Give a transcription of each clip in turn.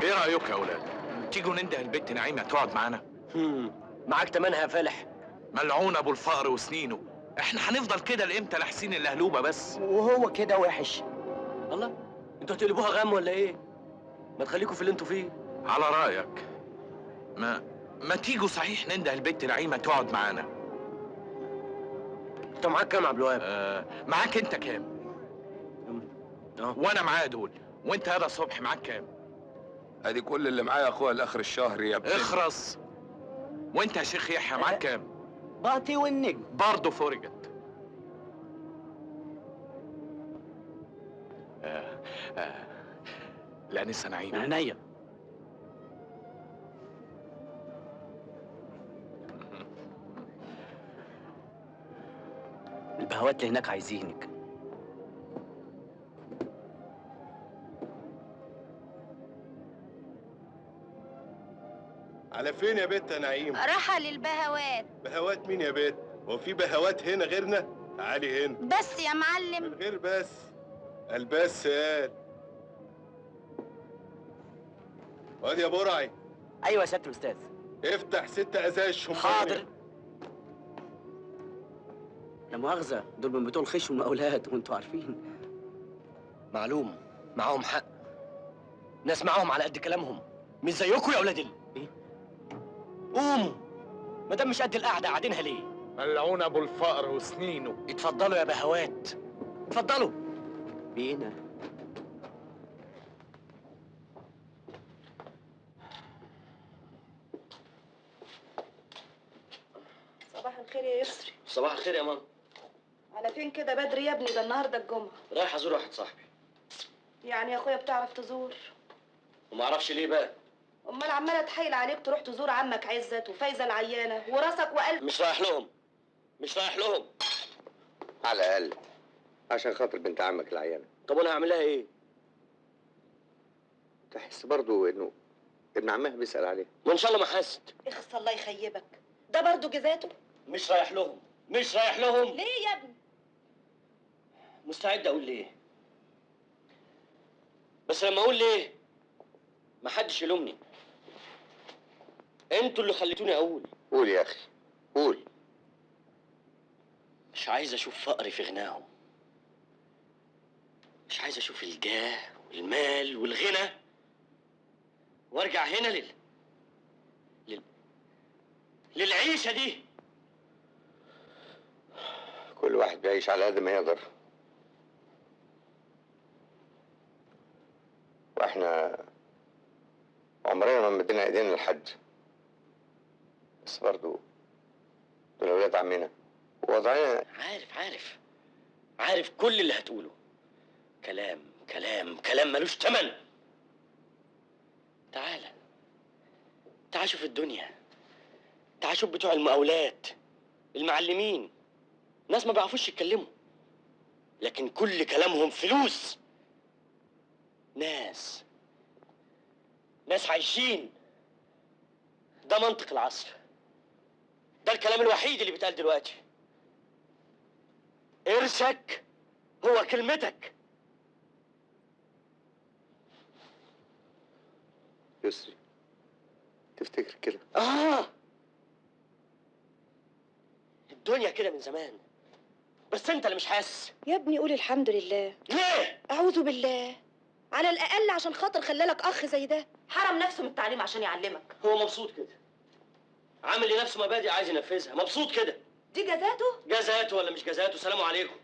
ايه رايك يا اولاد؟ تيجوا ننده البت نعيمه تقعد معانا؟ معاك تمنها يا فالح. ملعون ابو الفقر وسنينه، احنا هنفضل كده لامتى لحسين اللهلوبه بس؟ وهو كده وحش. الله، انتوا هتقلبوها غم ولا ايه؟ ما تخليكوا في اللي انتوا فيه. على رايك. ما تيجوا صحيح ننده البت نعيمه تقعد معانا. انت معاك كام يا عبد الوهاب؟ معاك انت كام؟ وانا معايا دول، وانت هذا الصبح معاك كام؟ ادي كل اللي معايا يا اخويا لاخر الشهر يا ابني. اخرس. وانت يا شيخ يحيى معاك كام؟ باطي والنجم برضه فرجت. الانسة نعيمه. عينيا. البهوات اللي هناك عايزينك. على فين يا بت يا نعيم؟ راحة للبهوات. بهوات مين يا بت؟ هو في بهوات هنا غيرنا؟ تعالي هنا. بس يا معلم. من غير بس. البس قال. وادي يا برعي. ايوه يا سيادة الاستاذ. افتح 6 ازايز شمبانيا. حاضر. لا مؤاخذة، دول من بتوع الخش والمقاولات وانتوا عارفين. معلوم، معاهم حق. ناس معاهم على قد كلامهم، مش زيكم يا اولاد ال ايه؟ قوموا، ما دام مش قد القعدة قاعدينها ليه؟ ملعون ابو الفقر وسنينه. اتفضلوا يا بهوات، اتفضلوا. بينا. صباح الخير يا يسري. صباح الخير يا ماما. على فين كده بدري يا ابني؟ ده النهارده الجمعة. رايح ازور واحد صاحبي. يعني يا اخويا بتعرف تزور؟ وما اعرفش ليه بقى. امال عماله اتحايل عليك تروح تزور عمك عزت وفايزه العيانه وراسك وقلب. مش رايح لهم، مش رايح لهم. على الاقل عشان خاطر بنت عمك العيانه. طب وانا هعمل لها ايه؟ تحس برضو انه ابن عمها بيسأل عليه. ما ان شاء الله ما حست. اخص الله يخيبك، ده برضو جزاته؟ مش رايح لهم، مش رايح لهم. ليه يا ابني؟ مستعد اقول ليه، بس لما اقول ليه محدش يلومني. انتوا اللي خليتوني اقول. قول يا اخي قول. مش عايز اشوف فقري في غناهم، مش عايز اشوف الجاه والمال والغنى وارجع هنا لل للعيشه دي. كل واحد بيعيش على قد ما يقدر، واحنا عمرنا ما مدينا ايدينا لحد، بس برضو دول اولاد عمنا ووضعنا. عارف عارف عارف كل اللي هتقوله كلام كلام كلام ملوش تمن. تعالى تعال شوف الدنيا، تعال شوف بتوع المقاولات، المعلمين، ناس ما بيعرفوش يتكلموا لكن كل كلامهم فلوس. ناس ناس عايشين. ده منطق العصر، ده الكلام الوحيد اللي بيتقال دلوقتي. قرشك هو كلمتك. يسري تفتكر كده؟ الدنيا كده من زمان، بس انت اللي مش حاسس. يا ابني قول الحمد لله. ليه؟ اعوذ بالله. على الاقل عشان خاطر خلالك اخ زي ده حرم نفسه من التعليم عشان يعلمك. هو مبسوط كده، عامل لنفسه مبادئ عايز ينفذها، مبسوط كده. دي جزاته؟ جزاته ولا مش جزاته؟ سلام عليكم.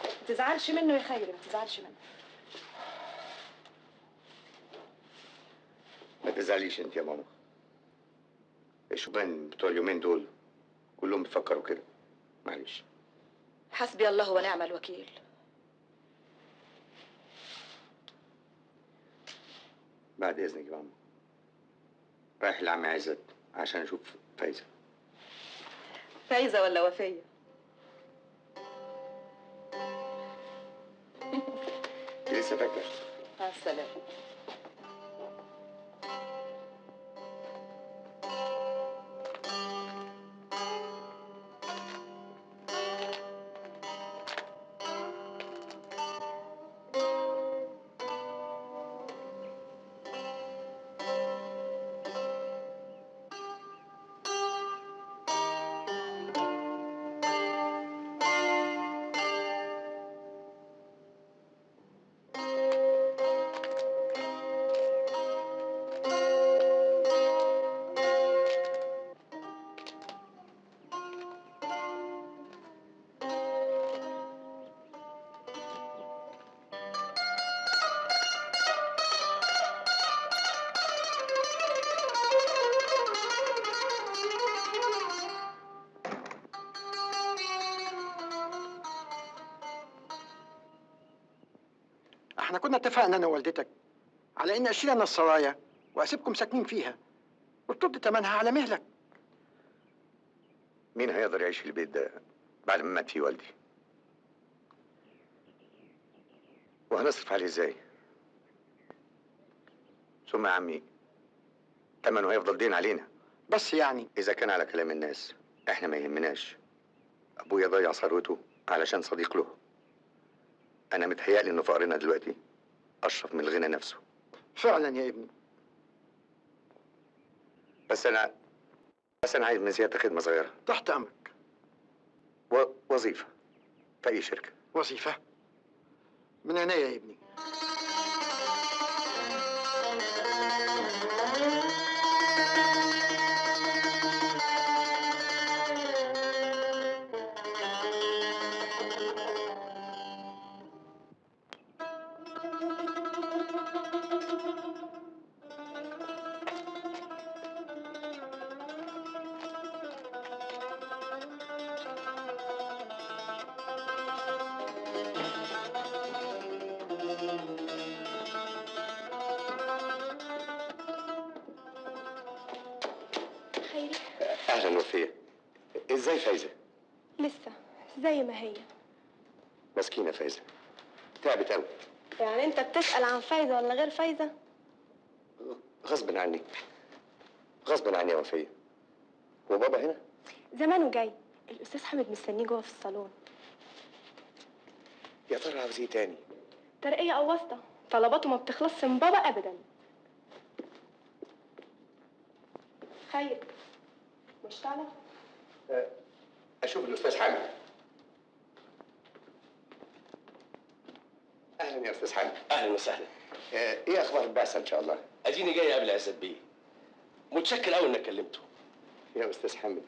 ما تزعلش منه يا خيري، ما تزعلش منه. ما تزعليش انت يا ماما، الشبان بتوع اليومين دول كلهم بيفكروا كده. معلش. حسبي الله ونعم الوكيل. بعد اذنك يا ماما، رايح لعمي عزت عشان اشوف فايزه. فايزه ولا وفيه؟ لسه فاكره؟ مع السلامة. احنا كنا اتفقنا انا ووالدتك على ان اشيل انا السرايا واسيبكم ساكنين فيها وترد تمنها على مهلك. مين هيقدر يعيش في البيت ده بعد ما مات فيه والدي؟ وهنصرف عليه ازاي؟ ثم يا عمي تمنه هيفضل دين علينا. بس يعني اذا كان على كلام الناس احنا ما يهمناش. ابويا ضيع ثروته علشان صديق له. انا متهيألي ان فقرنا دلوقتي اشرف من الغنى نفسه. فعلا يا ابني. بس انا عايز من سيادتك خدمة صغيرة. تحت امرك. وظيفة في اي شركة. وظيفة؟ من عينيا يا ابني. خيري. اهلا وفيه. ازاي فايزه؟ لسه زي ما هي. مسكينه فايزه، تعبت قوي. يعني انت بتسأل عن فايزة ولا غير فايزة؟ غصب عني، غصب عني يا وفيه. وبابا هنا؟ زمانه جاي، الاستاذ حامد مستنيه جوه في الصالون. يا ترى عاوز ايه تاني؟ ترقية او واسطة، طلباته ما بتخلصش من بابا ابدا. خير، مش طالع؟ اشوف الاستاذ حامد. اهلا يا استاذ حامد. اهلا وسهلا. ايه اخبار البعثة ان شاء الله؟ اديني جاي قبل عزت بيه. متشكر قوي انك كلمته. يا استاذ حامد،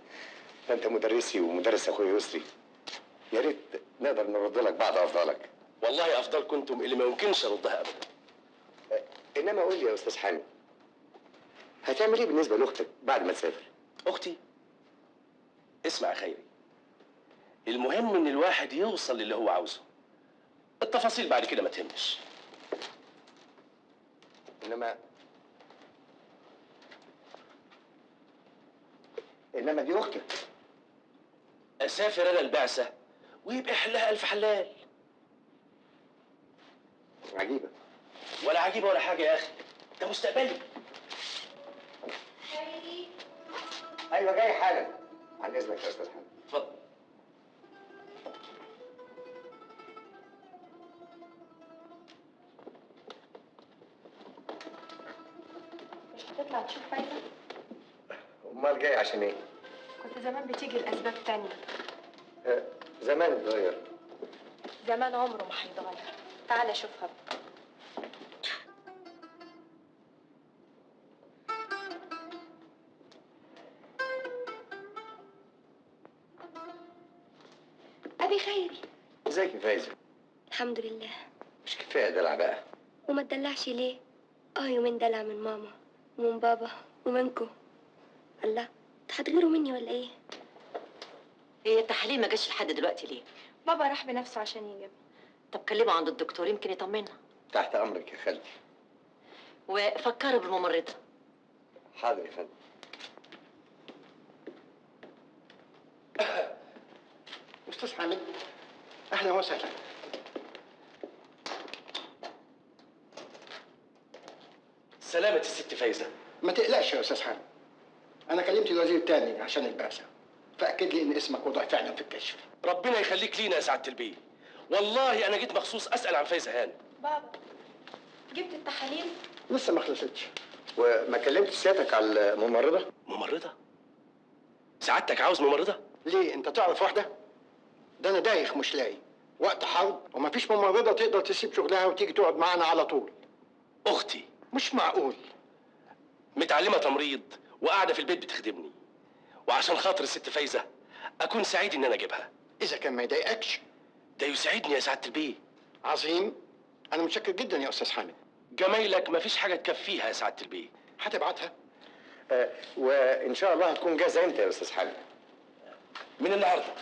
ده انت مدرسي ومدرس اخويا يسري. يا ريت نقدر نرد لك بعض افضالك. والله افضلكم انتم اللي ما يمكنش اردها ابدا. انما قول لي يا استاذ حامد، هتعمل ايه بالنسبة لاختك بعد ما تسافر؟ اختي؟ اسمع يا خيري، المهم ان الواحد يوصل للي هو عاوزه. التفاصيل بعد كده ما تهمش. انما دي اختك. اسافر انا البعثة ويبقى حلها الف حلال. عجيبة. ولا عجيبة ولا حاجة يا اخي، ده مستقبلي. خيري. ايوه جاي حالا. عن اذنك يا استاذ حامد. اتفضل. مش هتطلع تشوف فايزة؟ امال جاي عشان ايه؟ كنت زمان بتيجي لأسباب تانية. زمان اتغير. زمان عمره ما هيتغير. تعالى شوفها بقى. أبي خيري. ازيك يا فايزه؟ الحمد لله. مش كفاية دلع بقى؟ وما تدلعش ليه؟ يومين دلع من ماما ومن بابا ومنكو. الله، انتوا هتغيروا مني ولا ايه؟ هي التحاليل ما جاش لحد دلوقتي ليه؟ بابا راح بنفسه عشان يجيبها. طب كلمة عند الدكتور يمكن يطمنا. تحت امرك يا خالتي. وفكروا بالممرضه. حاضر يا فندم. استاذ حامد، اهلا وسهلا. سلامة الست فايزة. ما تقلقش يا استاذ حامد، انا كلمت الوزير التاني عشان البعثة، فاكد لي ان اسمك وضع فعلا في الكشف. ربنا يخليك لينا يا سعادة البيه. والله انا جيت مخصوص اسال عن فايزة هانم. بابا، جبت التحاليل؟ لسه ما خلصتش. وما كلمتش سيادتك على الممرضة؟ ممرضة؟ سعادتك عاوز ممرضة؟ ليه، انت تعرف واحدة؟ ده انا دايخ مش لاقي. وقت حرب ومفيش ممرضة تقدر تسيب شغلها وتيجي تقعد معانا على طول. اختي. مش معقول. متعلمة تمريض وقاعدة في البيت بتخدمني، وعشان خاطر الست فايزه اكون سعيد ان انا اجيبها. اذا كان ما يضايقكش. ده يسعدني يا سعادة البيه. عظيم، انا متشكر جدا يا استاذ حامد. جمايلك مفيش حاجة تكفيها يا سعادة البيه. هتبعتها؟ وان شاء الله هتكون جاهزة امتى يا استاذ حامد؟ من النهارده.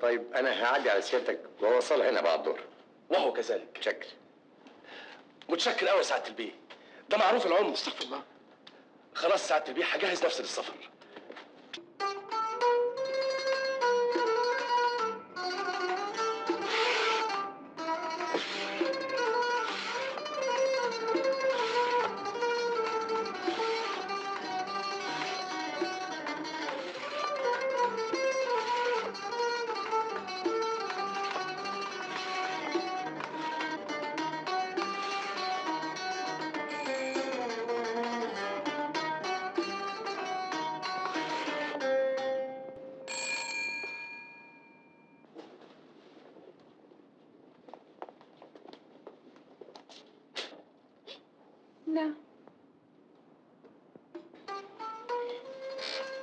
طيب انا هعدي على سيادتك واوصلها هنا بعد الظهر. وهو كذلك. شكر. متشكر قوي يا سعادة البيه، ده معروف العمر. استغفر الله. خلاص سعادة البيه، هجهز نفسي للسفر. نعم،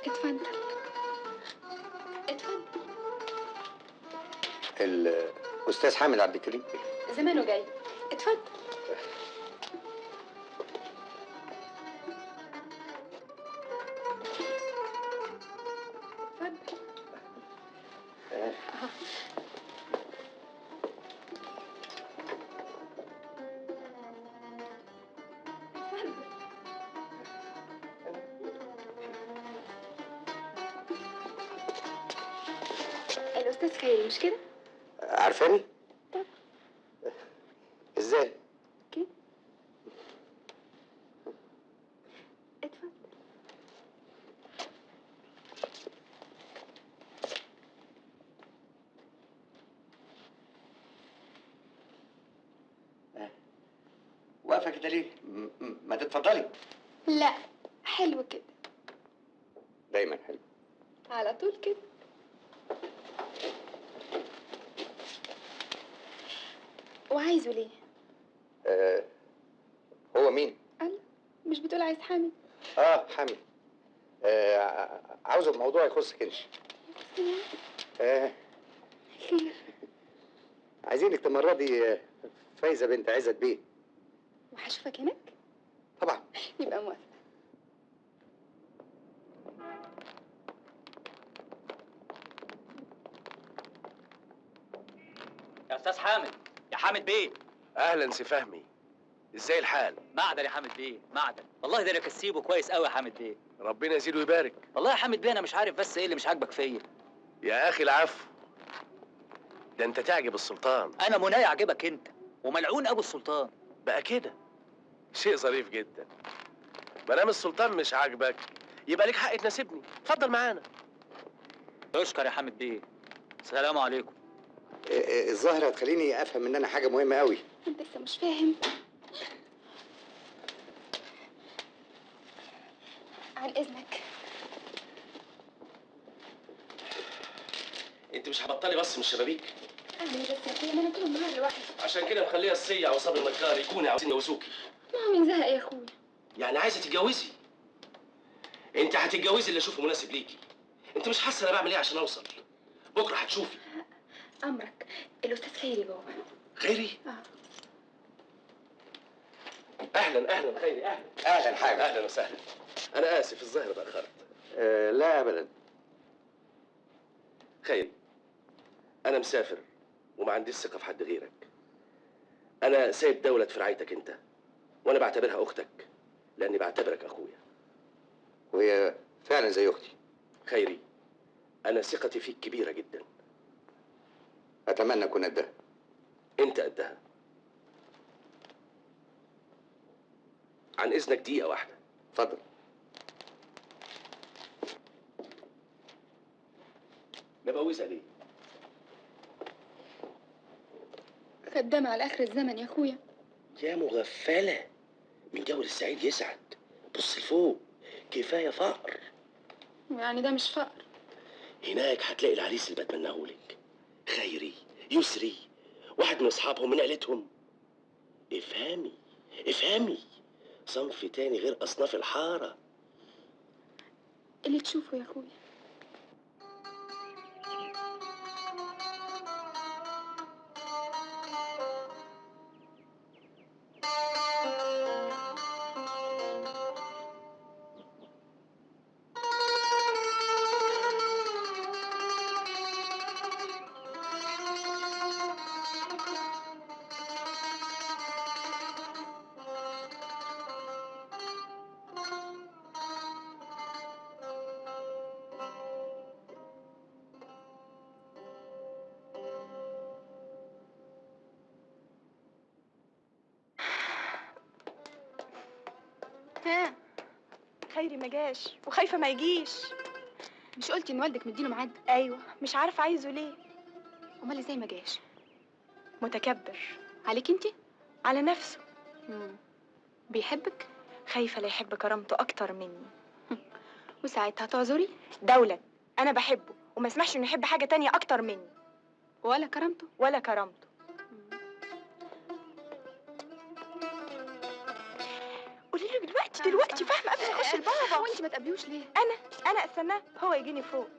اتفضل اتفضل. الاستاذ حامد عبد الكريم زمانه جاي، اتفضل. اتفضل. الأستاذ خيري مش كده؟ عارفاني؟ طب ازاي؟ كده اتفضل. واقفة كده ليه؟ ما تتفضلي. لا حلو كده. دايما حلو. على طول كده. وعايزه ليه؟ هو مين؟ الله، مش بتقول عايز حامد؟ اه حامد. عاوزه بموضوع يخصك انت. خير. عايزينك تمرضي فايزه بنت عزت بيه. وهشوفك هناك؟ طبعا. يبقى موافقة. يا استاذ حامد، يا حامد بيه. اهلا سي فهمي، ازاي الحال؟ معدل يا حامد بيه، معدل والله. ده انا كسيبه كويس قوي يا حامد بيه. ربنا يزيد ويبارك. والله يا حامد بيه انا مش عارف بس ايه اللي مش عاجبك فيا. يا اخي العفو، ده انت تعجب السلطان. انا مناي عجبك انت، وملعون ابو السلطان. بقى كده شيء ظريف جدا. ما دام السلطان مش عاجبك يبقى ليك حق تناسبني. اتفضل معانا. اشكر يا حامد بيه، السلام عليكم. الظاهر هتخليني افهم ان انا حاجة مهمة قوي. انت لسه مش فاهم. عن اذنك. انت مش هتبطلي بس من الشبابيك؟ اعمل ايه بس يا اخويا، ما انا طول النهار لوحدي. عشان كده مخليها السيع وصاب المكار يكونوا عاوزين يجوزوكي. ما هو من زهق يا اخويا. يعني عايزه تتجوزي؟ انت هتتجوزي اللي اشوفه مناسب ليكي. انت مش حاسه انا بعمل ايه عشان اوصل؟ بكره هتشوفي. امرك. الاستاذ خيري جوه. خيري؟ اهلا اهلا خيري، اهلا. اهلا حامد. اهلا وسهلا. انا اسف الظاهر اتاخرت. لا ابدا. خيري، انا مسافر وما عنديش ثقة في حد غيرك. انا سايب دولة في رعايتك انت، وانا بعتبرها اختك لاني بعتبرك اخويا. وهي فعلا زي اختي. خيري، انا ثقتي فيك كبيرة جدا. اتمنى اكون قدها. انت قدها. عن اذنك دقيقة واحدة. اتفضل. مبوزه ليه؟ خدامة على اخر الزمن يا اخويا. يا مغفله، من جور السعيد يسعد. بص لفوق، كفاية فقر. يعني ده مش فقر؟ هناك هتلاقي العريس اللي بتمناه لك. خيري، يسري، واحد من اصحابهم من عيلتهم. افهمي افهمي، صنف تاني غير اصناف الحارة. اللي تشوفه يا اخويا. ها؟ خيري ما جاش وخايفة ما يجيش. مش قلتي ان والدك مديله ميعاد؟ ايوه، مش عارفه عايزه ليه. امال ازاي ما جاش؟ متكبر. عليك انتي؟ على نفسه. بيحبك؟ خايفة لا يحب كرامته اكتر مني. وساعتها تعذري؟ دولت انا بحبه وما اسمحش انه يحب حاجة تانية اكتر مني. ولا كرامته؟ ولا كرامته. قولي له دلوقتي دلوقتي، فاهمه؟ قبل ما يخش البابا. وانتي ما تقابليهوش ليه؟ انا استناه هو يجيني فوق.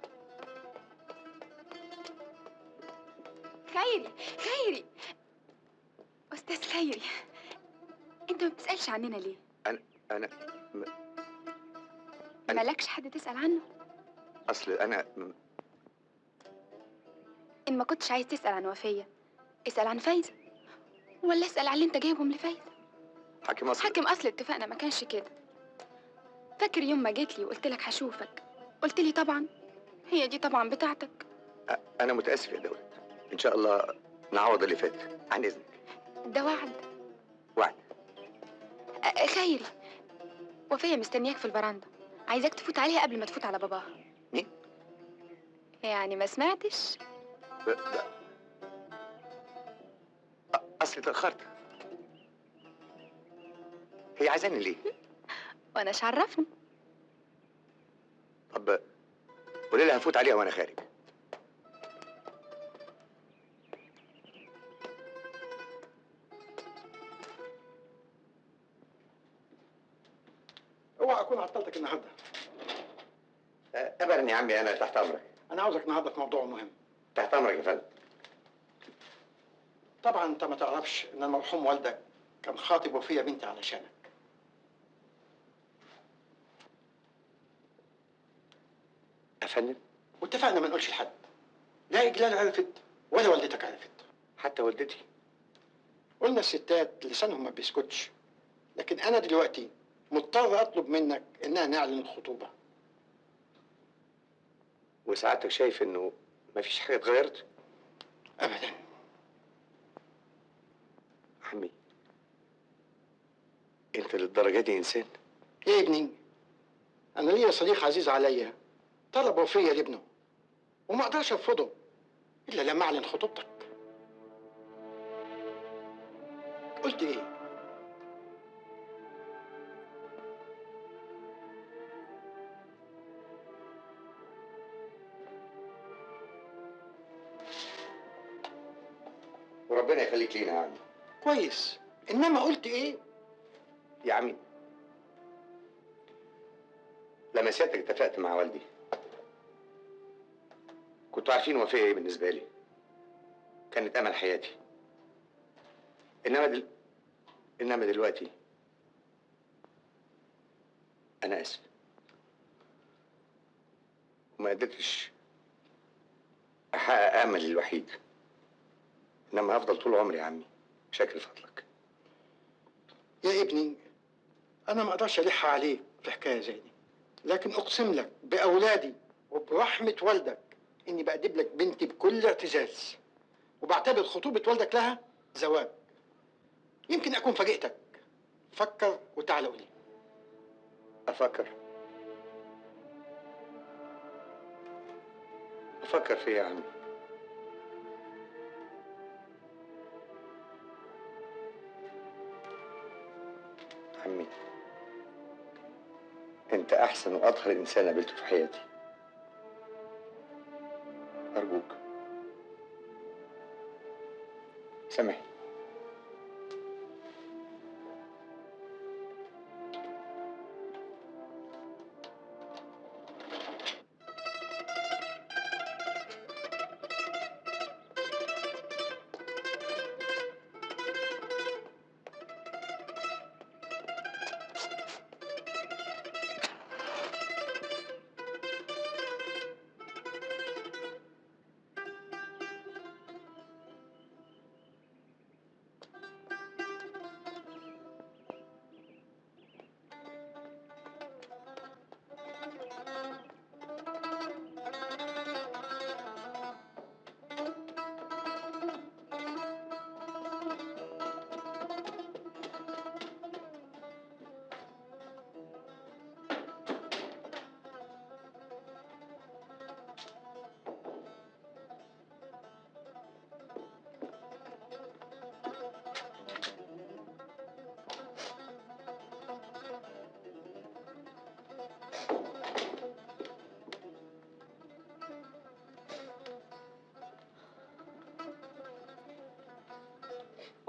خيري خيري، استاذ خيري، انت ما بتسالش عننا ليه؟ انا مالكش حد تسال عنه؟ اصل انا ان ما كنتش عايز تسال عن وفيه اسال عن فايزه، ولا اسال عن اللي انت جايبهم لفايزه. حاكم اصل حاكم اصل اتفقنا ما كانش كده. فاكر يوم ما جيت لي وقلت لك هشوفك، قلت لي طبعا هي دي طبعا بتاعتك. انا متاسف يا دولت، ان شاء الله نعوض اللي فات. عن اذنك. ده وعد؟ وعد. خيري، وفيه مستنياك في البرندة، عايزاك تفوت عليها قبل ما تفوت على باباها. مين؟ يعني ما سمعتش؟ اصلي اتاخرت. هي عايزاني ليه؟ وانا ايش عرفني؟ طب قولي لها هفوت عليها وانا خارج. اوعى اكون عطلتك النهارده. ابدا يا عمي، انا تحت امرك. انا عاوزك النهارده في موضوع مهم. تحت امرك يا فندم. طبعا انت ما تعرفش ان المرحوم والدك كان خاطب وفيه بنتي علشانك. يا فندم؟ واتفقنا ما نقولش لحد، لا اجلال عرفت ولا والدتك عرفت. حتى والدتي؟ قلنا الستات لسانهم ما بيسكتش، لكن انا دلوقتي مضطر اطلب منك انها نعلن الخطوبة. وسعادتك شايف انه مفيش حاجة اتغيرت؟ ابدا. عمي انت للدرجة دي انسان؟ يا ابني انا ليا صديق عزيز عليا طلب وفيه لابنه، وما اقدرش ارفضه الا لما اعلن خطوبتك. قلت ايه؟ وربنا يخليك لينا يا عمي. كويس، انما قلت ايه؟ يا عمي لما سيادتك اتفقت مع والدي كنتوا عارفين وفيه ايه بالنسبة لي، كانت امل حياتي. انما دلوقتي انا اسف، وما قدرتش احقق املي الوحيد، انما هفضل طول عمري يا عمي شاكر فضلك. يا ابني انا ما اقدرش الح عليك في حكاية زي دي، لكن اقسم لك باولادي وبرحمه والدك اني بقدم لك بنتي بكل اعتزاز، وبعتبر خطوبه والدك لها زواج. يمكن اكون فاجئتك. فكر وتعال قولي. افكر؟ افكر في ايه يا عمي؟ عمي انت احسن واطهر انسان قابلته في حياتي، ارجوك سامحني.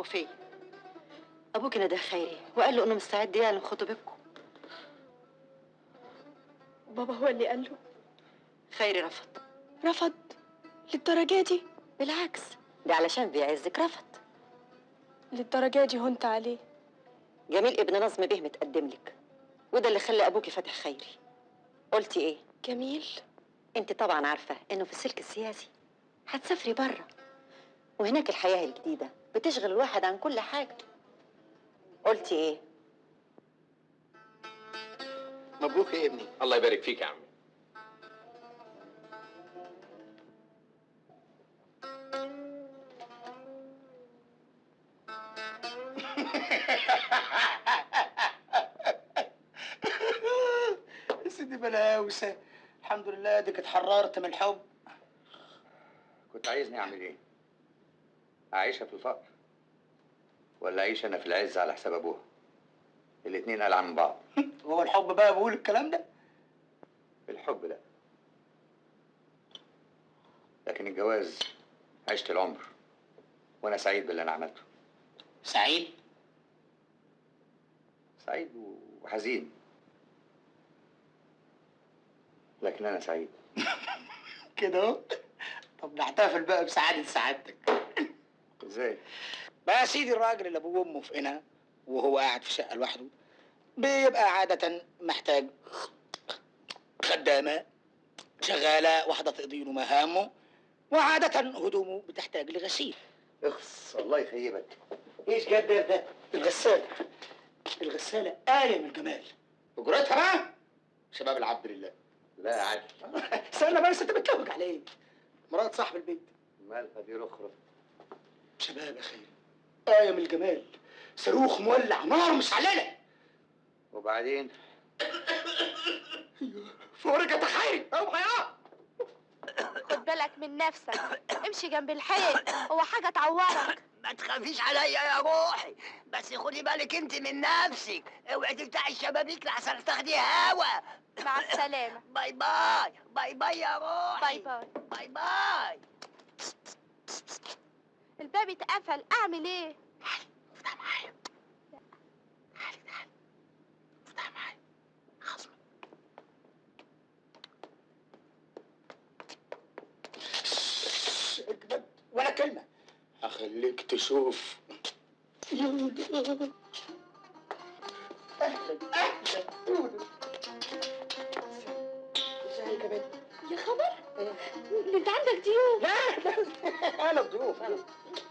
البوفيه. ابوك نادى خيري وقال له انه مستعد يعلن خطوبتكم. بابا هو اللي قال له؟ خيري رفض. رفض؟ للدرجة دي؟ بالعكس، ده علشان بيعزك رفض. للدرجة دي هنت عليه؟ جميل ابن نظم بيه متقدم لك، وده اللي خلى ابوكي فاتح خيري. قلتي ايه؟ جميل؟ انت طبعا عارفه انه في السلك السياسي هتسافري بره، وهناك الحياة الجديدة بتشغل الواحد عن كل حاجة. قلتي ايه؟ مبروك يا ابني. الله يبارك فيك يا عمي. يا سيدي بلاوسه، الحمد لله ديك اتحررت من الحب. كنت عايزني اعمل ايه؟ اعيشها في الفقر ولا اعيش انا في العز على حساب ابوها؟ الاتنين قلع من بعض. هو الحب بقى بيقول الكلام ده؟ الحب لا، لكن الجواز عشت العمر، وانا سعيد باللي انا عملته. سعيد؟ سعيد وحزين، لكن انا سعيد. كده اهو. طب نحتفل بقى بسعادة سعادتك. ازاي؟ بقى يا سيدي الراجل اللي ابوه وامه في قنا وهو قاعد في شقه لوحده بيبقى عادة محتاج خدامة شغالة واحدة تقضي له مهامه، وعادة هدومه بتحتاج لغسيل. اخص الله يخيبك. ايش جد ده؟ الغسالة. الغسالة آية من الجمال. اجرتها بقى شباب العبد لله. لا عدل. استنى بس، انت بتلوج على ايه؟ مرات صاحب البيت. مالها دي رخرة؟ شباب يا خير، آية من الجمال، صاروخ مولع نار مشعللة. وبعدين؟ فرجة خيري اوعى. خد بالك من نفسك، امشي جنب الحيط، هو حاجة تعورك. ما تخافيش عليا يا روحي، بس خدي بالك انت من نفسك، اوعي تفتحي الشبابيك لحسن تاخدي هوا. مع السلامة. bye bye، bye bye يا روحي. bye bye. bye bye. الباب اتقفل، اعمل ايه؟ تعالي افتح معايا. تعالي تعالي افتح معايا. خصمك. اجمد ولا كلمة، هخليك تشوف. اهلا اهلا. ازيك يا بنت؟ يا خبر، ده انت عندك ضيوف. لا لا انا ضيوف انا.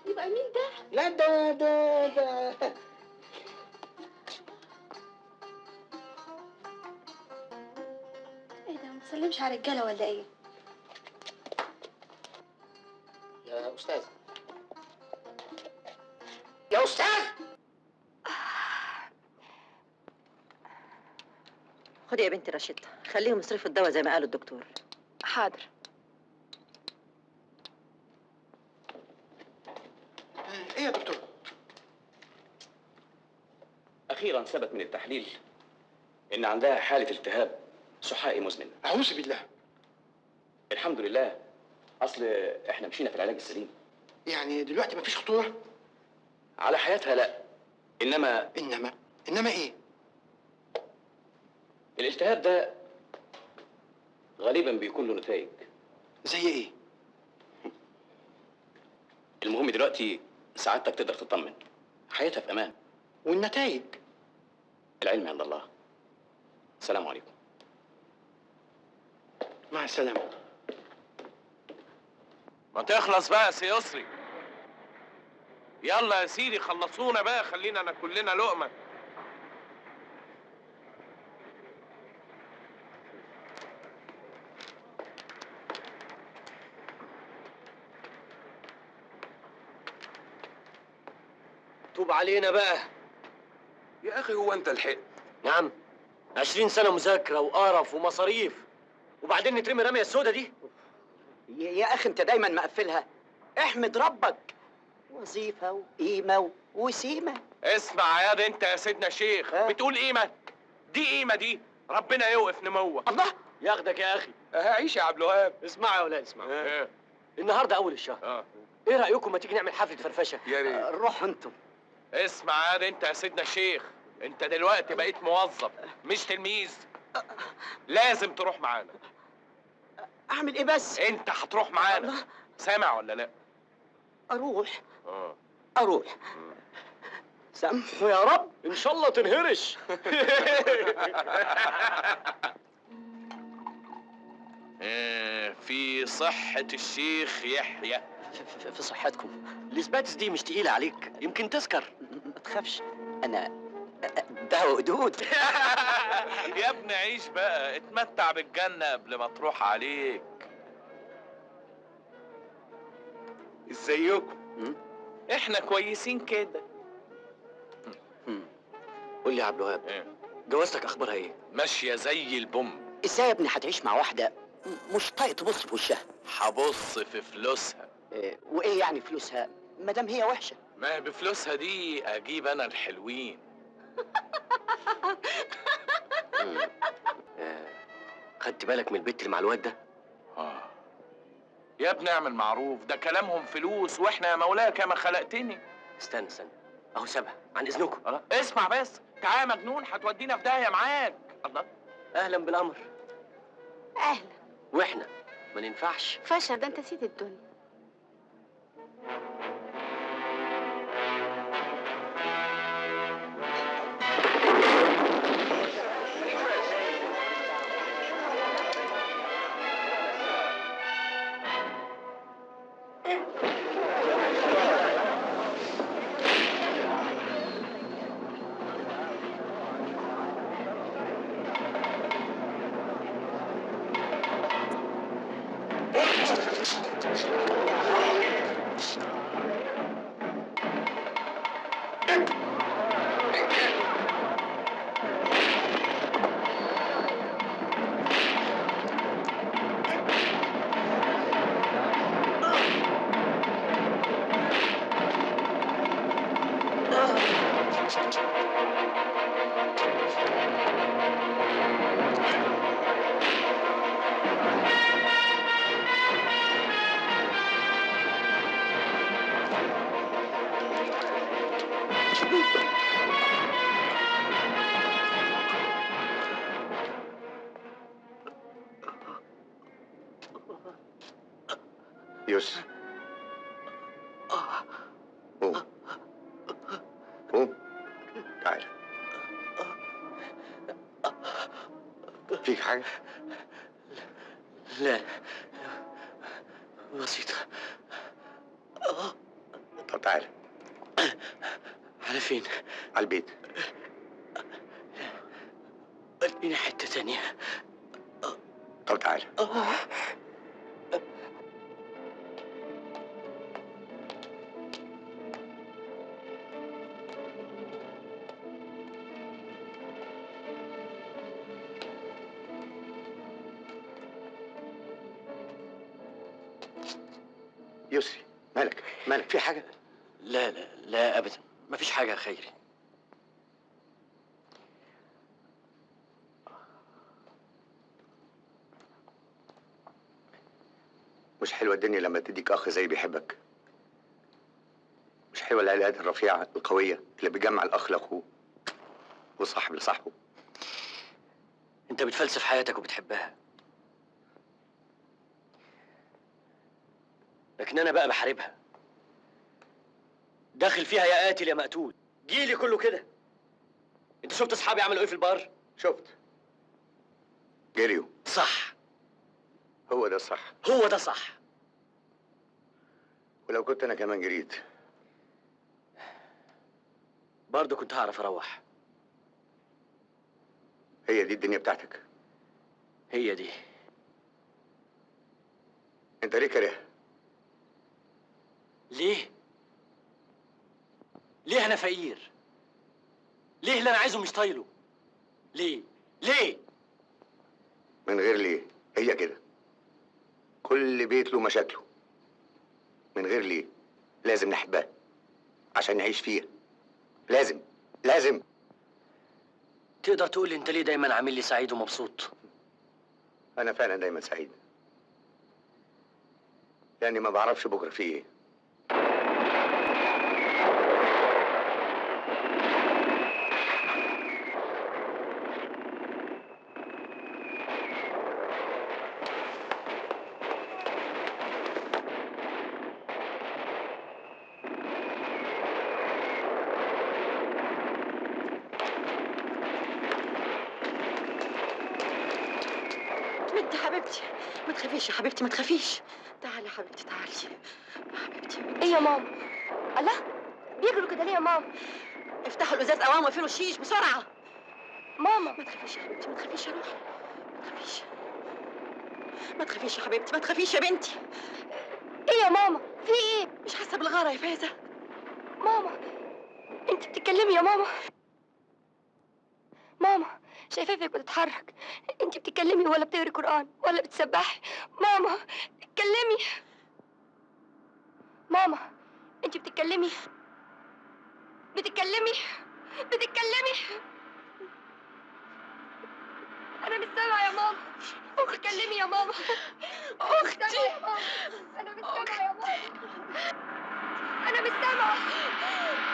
يبقى مين ده؟ لا ده ده ده ايه ده، ما تسلمش على الرجالة ولا ايه؟ يا استاذ، يا استاذ. خدي يا بنتي رشيدة، خليهم يصرفوا الدواء زي ما قالوا الدكتور. حاضر. ايه يا دكتور؟ أخيرا ثبت من التحليل إن عندها حالة التهاب سحائي مزمن. اعوذ بالله. الحمد لله، أصل إحنا مشينا في العلاج السليم. يعني دلوقتي مفيش خطورة؟ على حياتها لا، إنما إنما إيه؟ الالتهاب ده غالبا بيكون له نتائج. زي إيه؟ المهم دلوقتي سعادتك تقدر تطمن، حياتها في أمان. والنتائج؟ العلم عند الله. السلام عليكم. مع السلامة. ما تخلص بقى يا سي يسري. يلا يا سيدي خلصونا بقى، خلينا ناكل لنا لقمة. توب علينا بقى يا اخي. هو انت لحقت؟ نعم، 20 سنة مذاكرة وقرف ومصاريف، وبعدين نترمي الرمية السوداء دي. يا اخي انت دايما مقفلها. احمد ربك، وظيفة وقيمه وسيمه. اسمع يا ده انت يا سيدنا الشيخ، بتقول قيمة؟ دي قيمة دي؟ ربنا يوقف نموك. الله ياخدك يا اخي. عيش يا عبد الوهاب. اسمعوا يا ولاد، اسمعوا. النهارده اول الشهر. ايه رايكم ما تيجي نعمل حفلة فرفشه؟ يا ريت. روحوا انتم. اسمع عاد انت يا سيدنا الشيخ، انت دلوقتي بقيت موظف مش تلميذ، لازم تروح معانا. اعمل ايه بس؟ انت هتروح معانا، سامع ولا لا؟ اروح؟ اروح. سامحوا يا رب، ان شاء الله تنهرش. في صحة الشيخ يحيى. في صحتكم. الاسباتس دي مش تقيلة عليك، يمكن تسكر. ما تخافش، انا ده قدود. يا ابني عيش بقى، اتمتع بالجنة قبل ما تروح عليك. ازيكم؟ احنا كويسين كده. قول لي يا عبد الوهاب، جوازتك اخبارها ايه؟ ماشية زي البوم. ازاي يا ابني هتعيش مع واحدة مش طايق تبص في وشها؟ هبص في فلوسها. إيه وايه يعني فلوسها؟ ما دام هي وحشة. ما هي بفلوسها دي اجيب انا الحلوين. خدت بالك من البت اللي مع الواد ده؟ يا ابني اعمل معروف، ده كلامهم فلوس واحنا يا مولاي كما خلقتني. استنى استنى، اهو سابها. عن اذنكم. اسمع بس، تعالى يا مجنون، هتودينا في داهية معاك. الله. اهلا بالقمر. اهلا. واحنا ما ننفعش. فشل ده، انت سيد الدنيا. يوسف، قوم قوم، تعال. فيك حاجة؟ لا بسيطة. طب تعال. على فين؟ على البيت. اديني حتة تانية. طب تعال. يسري، مالك؟ مالك؟ في حاجة؟ لا لا لا أبدا، مفيش حاجة يا خيري. مش حلوة الدنيا لما تديك أخ زي بيحبك. مش حلوة العلاقات الرفيعة القوية اللي بتجمع الأخ لأخوه والصاحب لصاحبه. أنت بتفلسف حياتك وبتحبها، لكن أنا بقى بحاربها. داخل فيها يا قاتل يا مقتول. جيلي كله كده. أنت شفت أصحابي عملوا إيه في البار؟ شفت. جريوا. صح. هو ده الصح. هو ده صح. ولو كنت أنا كمان جريت برضه كنت هعرف أروح. هي دي الدنيا بتاعتك؟ هي دي. أنت ليه كارهها؟ ليه؟ ليه أنا فقير؟ ليه اللي أنا عايزه مش طايله؟ ليه؟ ليه؟ من غير ليه، هي كده. كل بيت له مشاكله. من غير ليه، لازم نحبها عشان نعيش فيها. لازم لازم. تقدر تقول لي أنت ليه دايماً عامل لي سعيد ومبسوط؟ أنا فعلاً دايماً سعيد، لأني ما بعرفش بكرة فيه إيه. انت حبيبتي، ما تخافيش يا حبيبتي، ما تخافيش. تعالي يا حبيبتي، تعالي يا حبيبتي. ايه يا ماما؟ الله، بيجروا كده ليه يا ماما؟ افتحوا الازاز اوام وقفلوا الشيش بسرعة. ماما ما تخافيش يا حبيبتي، ما تخافيش يا روحي، ما تخافيش، ما تخافيش يا حبيبتي، ما تخافيش يا بنتي. ايه يا ماما؟ في ايه؟ مش حاسه بالغاره يا فايزه. ماما انت بتتكلمي يا ماما؟ ماما شايفاك بتتحرك، انت بتتكلمي ولا بتقري قرآن ولا بتسبحي؟ ماما اتكلمي. ماما انت بتتكلمي، بتتكلمي، بتتكلمي. انا مش سامعه يا ماما. بتتكلمي يا ماما. اختي انا مش سامعه يا ماما، انا مش سامعه،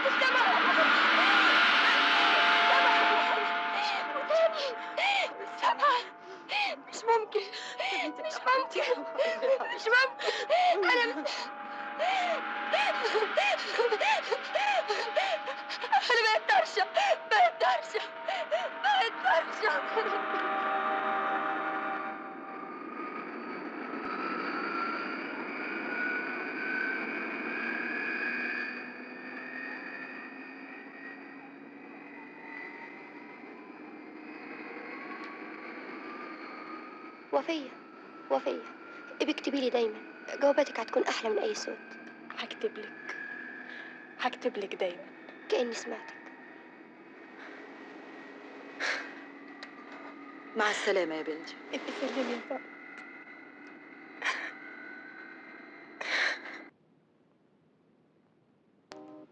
مش سامعه يا ماما، مش سامعه، مش ممكن، مش ممكن، مش ممكن. انا مش، انا بقيت طرشه، بقيت طرشه، بقيت طرشه. وفية، وفية، اكتبي لي دايما، جواباتك هتكون أحلى من أي صوت. هكتب لك، هكتب لك دايما. كأني سمعتك. مع السلامة يا بنتي. انت سلمي يا بابا.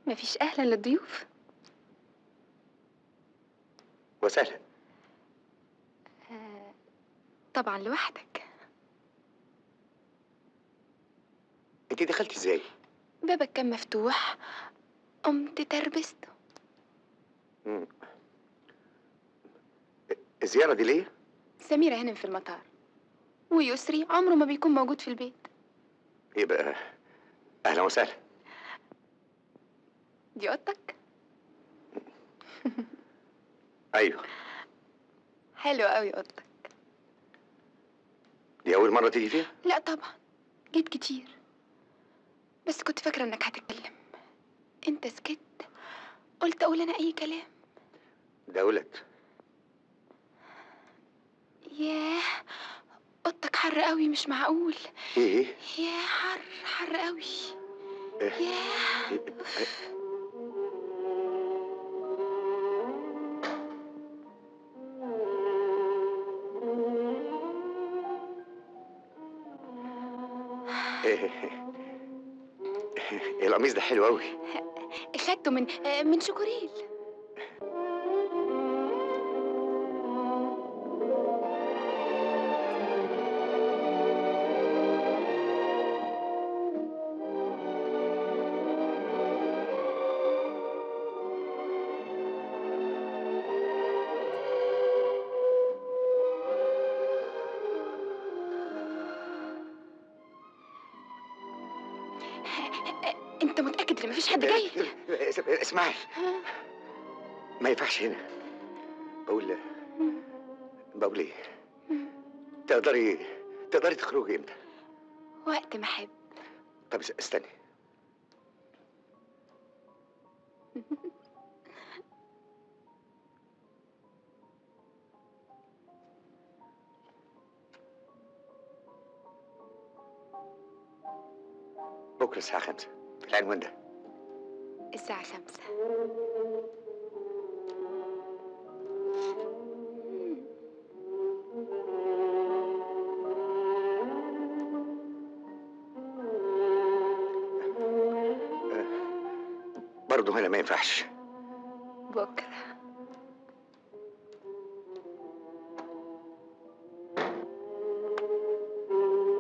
مفيش أهلا للضيوف؟ وسهلا. طبعا لوحدك. انت دخلتي ازاي؟ بابك كان مفتوح، قمت تربسته. الزيارة دي ليه؟ سميرة هنا في المطار، ويسري عمره ما بيكون موجود في البيت. يبقى اهلا وسهلا. دي اوضتك؟ ايوه. حلوة قوي اوضتك. دي أول مرة تيجي فيها؟ لا طبعا، جيت كتير، بس كنت فاكرة إنك هتتكلم. أنت سكت، قلت أقول أنا أي كلام. ده ولد. ياه، أوضتك حر قوي، مش معقول. إيه؟ ياه، حر حر قوي. إيه؟ ياه. إيه؟ القميص ده حلو قوي. اخدته من شكوريل. انت متأكد ان مفيش حد جاي؟ اسمعي، ما ينفعش هنا. بقول ايه؟ تقدري تخرجي امتى؟ وقت ما احب. طب استني. بكره الساعة 5 في العنوان ده. الساعة 5. برضه هنا ما ينفعش. بكرة.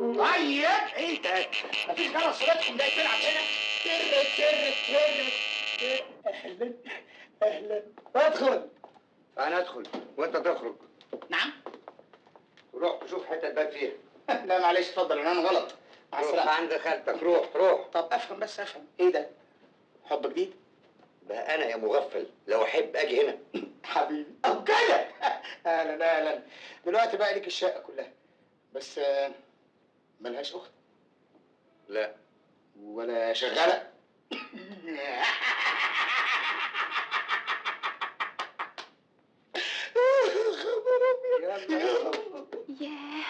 طيب عيلتك مفيش جرس صورتكم ده تلعب هنا. تر تر تر تر. اهلا اهلا، ادخل. انا ادخل وانت تخرج. نعم. روح تشوف حتة تبات فيها. لا معلش اتفضل، انا غلط. مع السلامة. روح عند خالتك، روح روح. طب افهم بس، افهم ايه ده؟ حب جديد؟ بقى انا يا مغفل لو احب اجي هنا. حبيبي او كده. اهلا اهلا. دلوقتي بقى ليك الشقة كلها، بس ملهاش اخت؟ لا. ولا شغالة؟ ياه،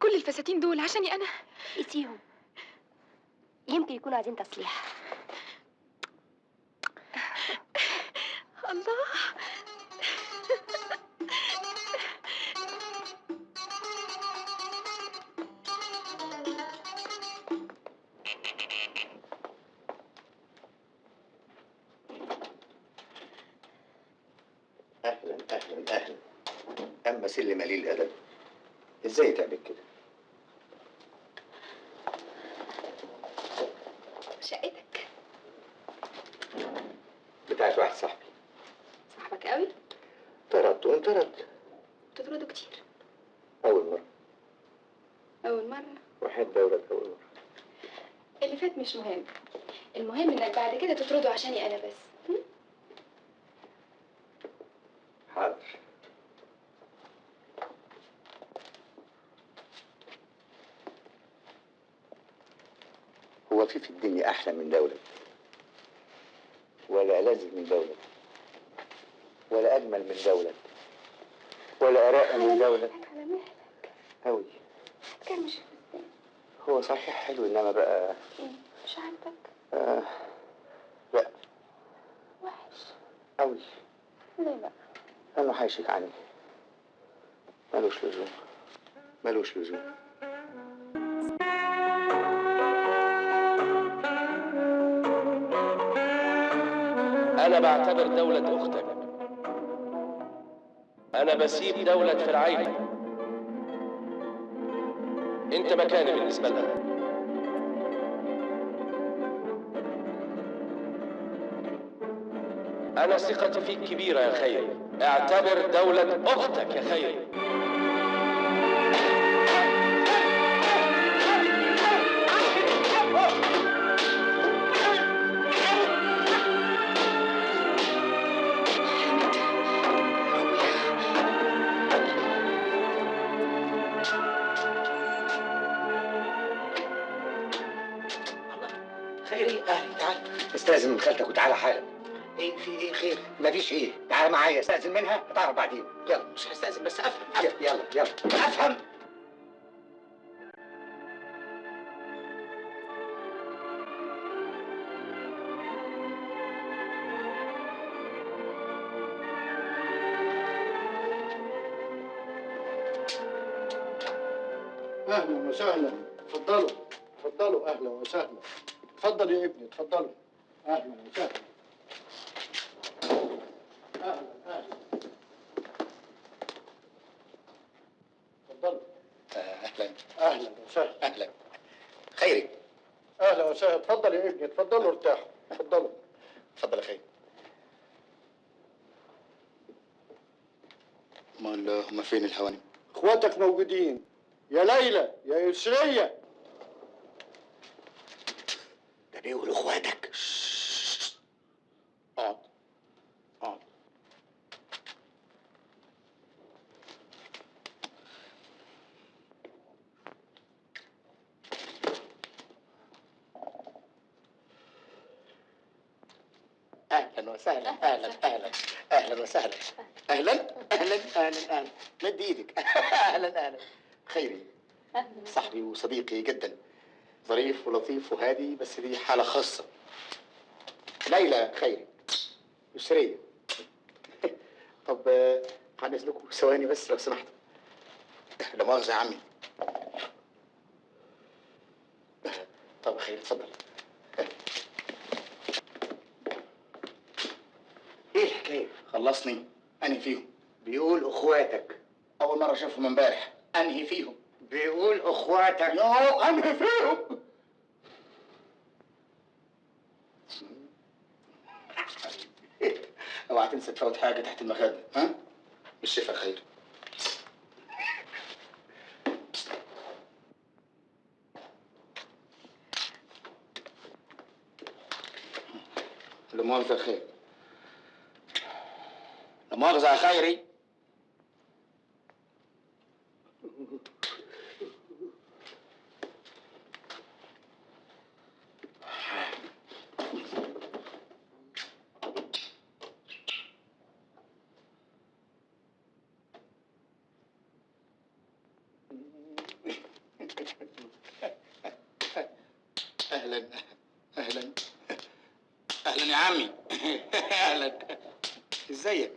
كل الفساتين دول عشاني انا؟ قيسيهم، يمكن يكونوا عايزين تصليح. الله، اهلا اهلا اهلا. اما سلم قليل الادب، ازاي تعمل كده؟ شقتك بتاعت واحد صاحبي. صاحبك قوي؟ طردت وانطرد. بتطرده كتير؟ اول مرة. اول مرة؟ وحيد دولة اول مرة. اللي فات مش مهم، المهم انك بعد كده تطرده عشاني انا بس. حاضر. هو في الدنيا احلى من دولة، ولا ألذ من دولة، ولا أجمل من دولة، ولا أرق من دولة؟ على مهلك أوي. هتكرمش الفستان. هو صحيح حلو، إنما بقى ايه مش عاجبك؟ لا. وحش أوي. ليه بقى؟ لأنه هيشيك عني، ملوش لزوم، ملوش لزوم. أنا بعتبر دولة أختك. أنا بسيب دولة في العيلة. أنت مكاني بالنسبة لها. أنا ثقتي فيك كبيرة يا خيري. اعتبر دولة أختك يا خيري. خيري، اهلا، تعال. استأذن من خالتك وتعالى حالا. ايه في ايه خير؟ مفيش ايه، تعالى معايا. استأذن منها هتعرف بعدين. يلا. مش هستأذن، بس افهم. يلا يلا افهم. اهلا وسهلا، اتفضلوا اتفضلوا. اهلا وسهلا، اتفضل يا ابني، اتفضلوا. اهلا وسهلا، اهلا اهلا، اتفضلوا. اهلا اهلا وسهلا. اهلا خيري. اهلا وسهلا، اتفضل يا ابني، اتفضلوا ارتاحوا، اتفضلوا. اتفضل يا خيري. امال هما فين الهوانم؟ اخواتك موجودين يا ليلى يا يسرية. ده بيقول اخواتك. اقعد اقعد. اهلا وسهلا، اهلا اهلا اهلا وسهلا، اهلا اهلا اهلا اهلا. مد ايدك. اهلا اهلا. خيري صاحبي وصديقي جدا، ظريف ولطيف وهادي، بس دي حالة خاصة. ليلى خيري، يسرية. طب هنزلكم ثواني بس لو سمحتوا. لا مؤاخذة يا عمي. طب خير، اتفضل. ايه الحكاية؟ خلصني. انهي فيهم؟ بيقول اخواتك. أول مرة أشوفهم امبارح. أنهي فيهم؟ بيقول اخواتك. يا أنهي فيهم؟ اوعى تنسى تفوت حاجة تحت المخدة، ها؟ بالشفا خير. لا مؤاخذة خير. لا مؤاخذة يا خيري. عمي. اهلا، ازيك؟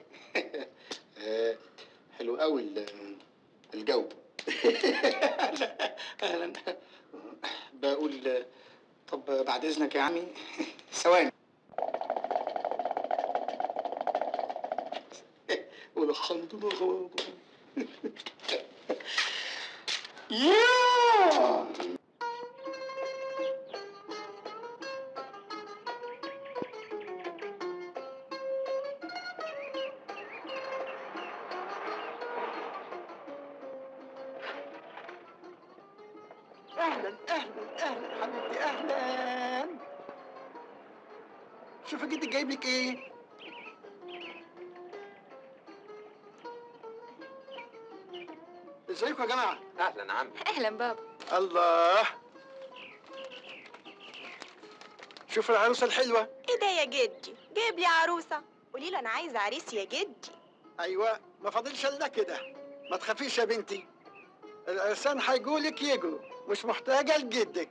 حلو قوي الجو. اهلا اهلا. بقول طب بعد اذنك يا عمي ثواني. والحمد لله. يا اهلا اهلا اهلا حبيبتي، اهلا. شوفي جدك جايب لك ايه. ازيكم يا جماعة؟ اهلا عمي. اهلا بابا. الله، شوف العروسة الحلوة. ايه ده يا جدي؟ جايب لي عروسه؟ قولي له انا عايزه عريس يا جدي. ايوه، ما فاضلش الا كده. ما تخافيش يا بنتي، العرسان هيجولك يجروا، مش محتاجه لجدك.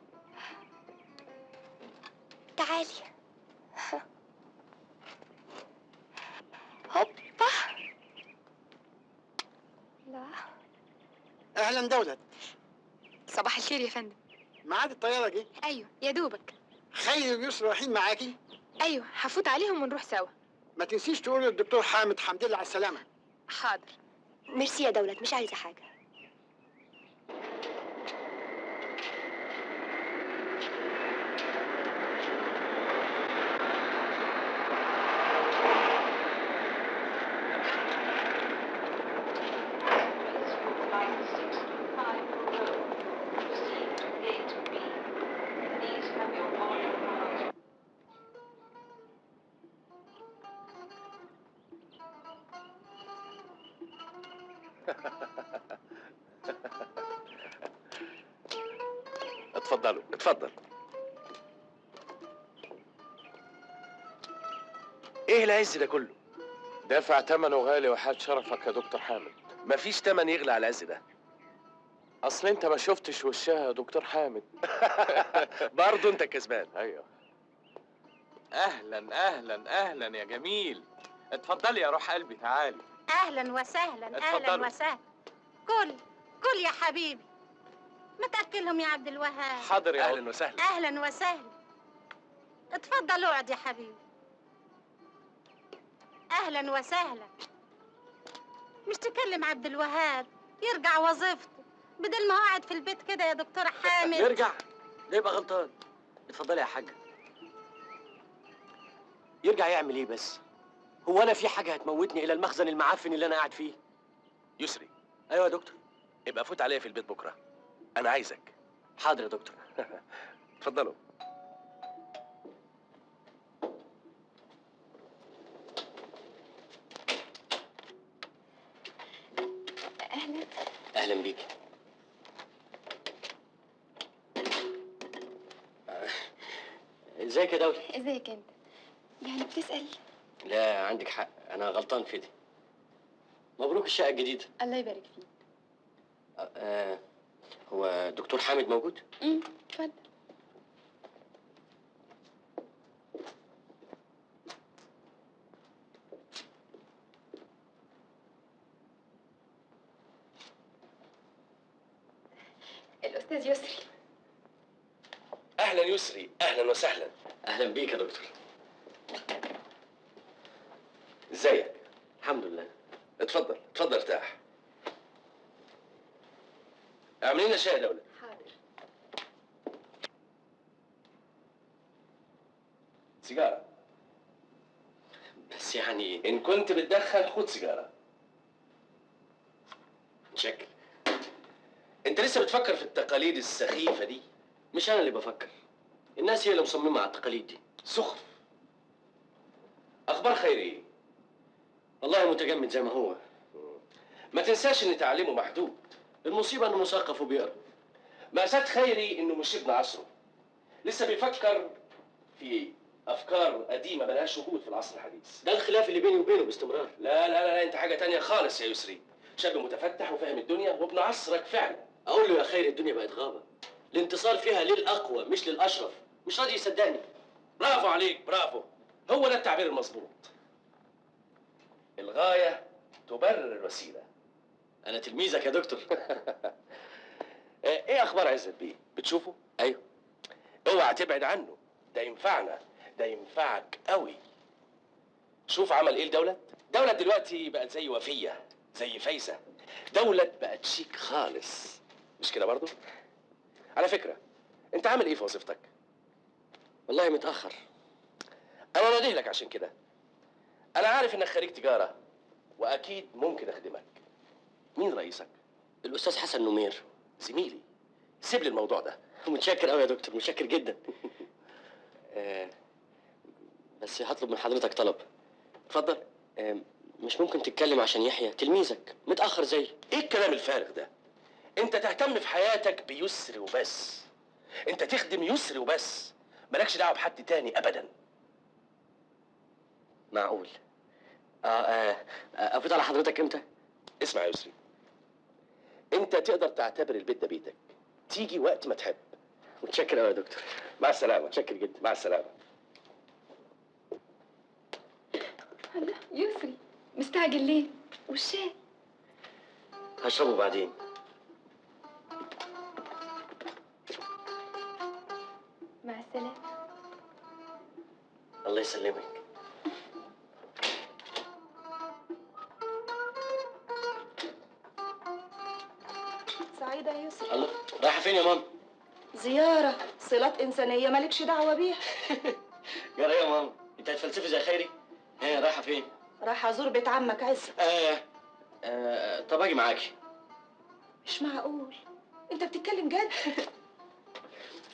تعالي. هوبا. لا. اهلا دولت. صباح الخير يا فندم. ميعاد الطيارة جه؟ ايوه يا دوبك. خير ويسر رايحين معاكي؟ ايوه هفوت عليهم ونروح سوا. ما تنسيش تقولي للدكتور حامد حمد لله على السلامة. حاضر. ميرسي يا دولت، مش عايزه حاجة. اتفضلوا. اتفضل. ايه العز ده كله؟ دافع ثمنه غالي وحاد شرفك يا دكتور حامد. مفيش تمن يغلى على العز ده. اصل انت ما شفتش وشها يا دكتور حامد. برضه انت كسبان. ايوه. اهلا اهلا اهلا يا جميل. اتفضلي يا روح قلبي، تعالي. اهلا وسهلا. اهلا اتفضلوا. وسهلا. كل كل يا حبيبي. ما تاكلهم يا عبد الوهاب. حاضر يا اهلا وسهلا. اهلا وسهلا. اتفضل اقعد يا حبيبي. اهلا وسهلا. مش تكلم عبد الوهاب يرجع وظيفته بدل ما هو قاعد في البيت كده يا دكتور حامد. يرجع؟ ده يبقى غلطان. اتفضلي يا حاجة. يرجع يعمل ايه بس؟ هو انا في حاجة هتموتني الى المخزن المعفن اللي انا قاعد فيه؟ يسري. ايوه يا دكتور. ابقى فوت عليا في البيت بكره، انا عايزك. حاضر يا دكتور. اتفضلوا. اهلا. اهلا بيك. ازيك يا دولة؟ ازيك انت؟ يعني بتسأل؟ لا عندك حق، انا غلطان في دي. مبروك الشقة الجديدة. الله يبارك فيك. هو دكتور حامد موجود؟ اتفضل. الأستاذ يسري. اهلا يسري، اهلا وسهلا. اهلا بيك يا دكتور. ازيك؟ الحمد لله. اتفضل اتفضل ارتاح. اعمل لنا شاي يا دولة. حاضر. سيجارة. بس يعني ان كنت بتدخن خد سيجارة. شكل. انت لسه بتفكر في التقاليد السخيفة دي؟ مش انا اللي بفكر، الناس هي اللي مصممة على التقاليد دي. سخف. اخبار خير ايه؟ والله متجمد زي ما هو. ما تنساش ان تعليمه محدود. المصيبة انه مثقف وبيقرا. مأساة خيري انه مش ابن عصره، لسه بيفكر في افكار قديمة ملهاش وجود في العصر الحديث. ده الخلاف اللي بيني وبينه باستمرار. لا لا لا، انت حاجة تانية خالص يا يسري. شاب متفتح وفاهم الدنيا وابن عصرك فعلا. اقول له يا خير الدنيا بقت غابة، الانتصار فيها للاقوى مش للاشرف، مش راضي يصدقني. برافو عليك، برافو. هو ده التعبير المظبوط. الغاية تبرر الوسيلة. انا تلميذك يا دكتور. ايه اخبار عزت بيه؟ بتشوفه؟ ايوه. اوعى تبعد عنه، ده ينفعنا، ده ينفعك قوي. شوف عمل ايه لدولت؟ دولت دلوقتي بقت زي وفية، زي فايزة. دولت بقت شيك خالص، مش كده برضو؟ على فكرة، انت عامل ايه في وظيفتك؟ والله متاخر. انا ناديه لك عشان كده. انا عارف انك خريج تجارة واكيد ممكن اخدمك. مين رئيسك؟ الاستاذ حسن نمير. زميلي. سيب لي الموضوع ده. متشكر قوي يا دكتور، متشكر جدا. بس هطلب من حضرتك طلب. اتفضل. مش ممكن تتكلم عشان يحيى تلميذك متاخر زي؟ ايه الكلام الفارغ ده؟ انت تهتم في حياتك بيسري وبس. انت تخدم يسري وبس، مالكش دعوه بحد تاني ابدا. معقول؟ افوت على حضرتك امتى؟ اسمع يا يسري، انت تقدر تعتبر البيت ده بيتك، تيجي وقت ما تحب. متشكر قوي يا دكتور. مع السلامة. متشكر جدا. مع السلامة. هلا يسري، مستعجل ليه؟ والشاي؟ هشربه بعدين. مع السلامة. الله يسلمك. سعيدة يا يسري. الله، رايحة فين يا ماما؟ زيارة صلات إنسانية مالكش دعوة بيها. يا ريت يا ماما، أنت هتفلسفي زي خيري؟ ها، رايحة فين؟ رايحة أزور بيت عمك عزت. طب أجي معاكي. مش معقول، أنت بتتكلم جد؟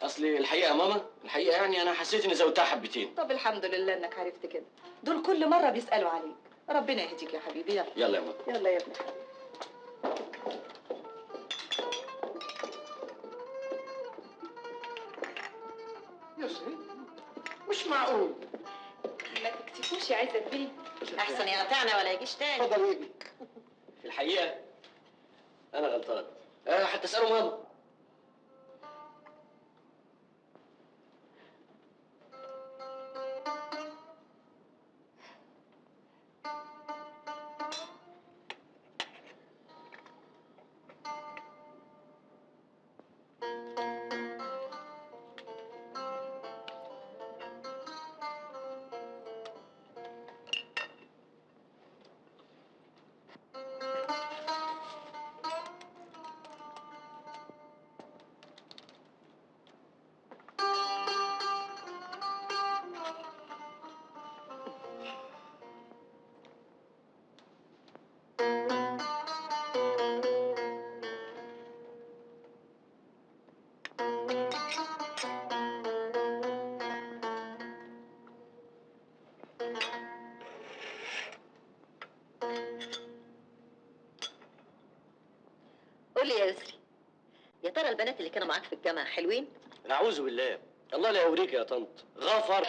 أصل الحقيقة يا ماما، الحقيقة يعني أنا حسيت إني زودتها حبتين. طب الحمد لله إنك عرفت كده، دول كل مرة بيسألوا عليك. ربنا يهديك يا حبيبي. يلا يلا يا ماما. يلا يا ابن حبيبي. يسري مش معقول. ما تكسفوش يا عزت بيه. احسن يقطعنا ولا يجيش تاني. اتفضل يا ابني. في الحقيقة أنا غلطان. حتى اسأله ماما. قولي يا يسري، يا ترى البنات اللي كانوا معاك في الجامعة حلوين؟ أعوذ بالله، الله لا يوريك يا طنط، غفر.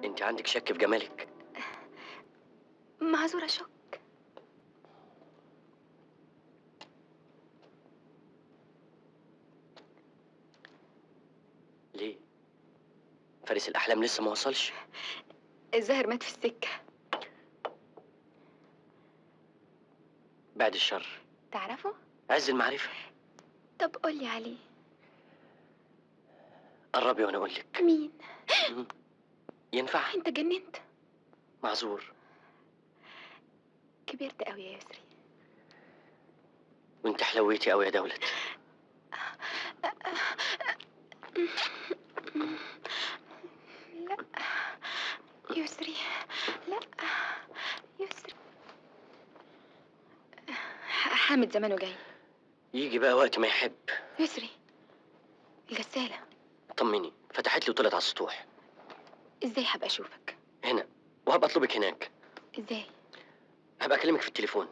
انت عندك شك في جمالك؟ معذورة أشك. فارس الاحلام لسه ما وصلش؟ الزهر مات في السكة. بعد الشر. تعرفه؟ عز المعرفة. طب قولي عليه. قربي وانا اقول لك. مين؟ ينفع؟ انت جننت. معذور. كبرت قوي يا يسري. وانت حلويتي قوي يا دولت. لا يسري، لا يسري. حامد زمانه جاي. يجي بقى وقت ما يحب. يسري، الغسالة. طمني، فتحت لي وطلعت على السطوح. ازاي هبقى اشوفك؟ هنا، وهبقى اطلبك هناك. ازاي؟ هبقى اكلمك في التليفون.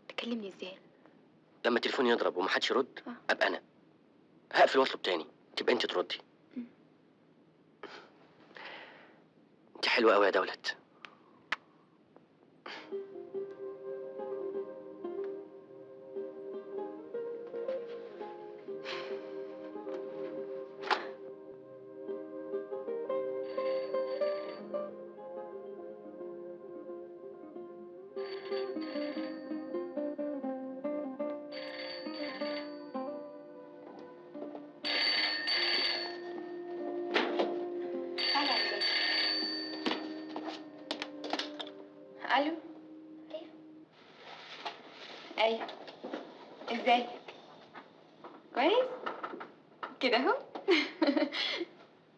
تكلمني ازاي؟ لما التليفون يضرب ومحدش يرد ابقى انا هقفل واطلب تاني، تبقى انت تردي. انت حلوة قوي يا دولت. الو. ايوه، ازيك؟ كويس كده اهو.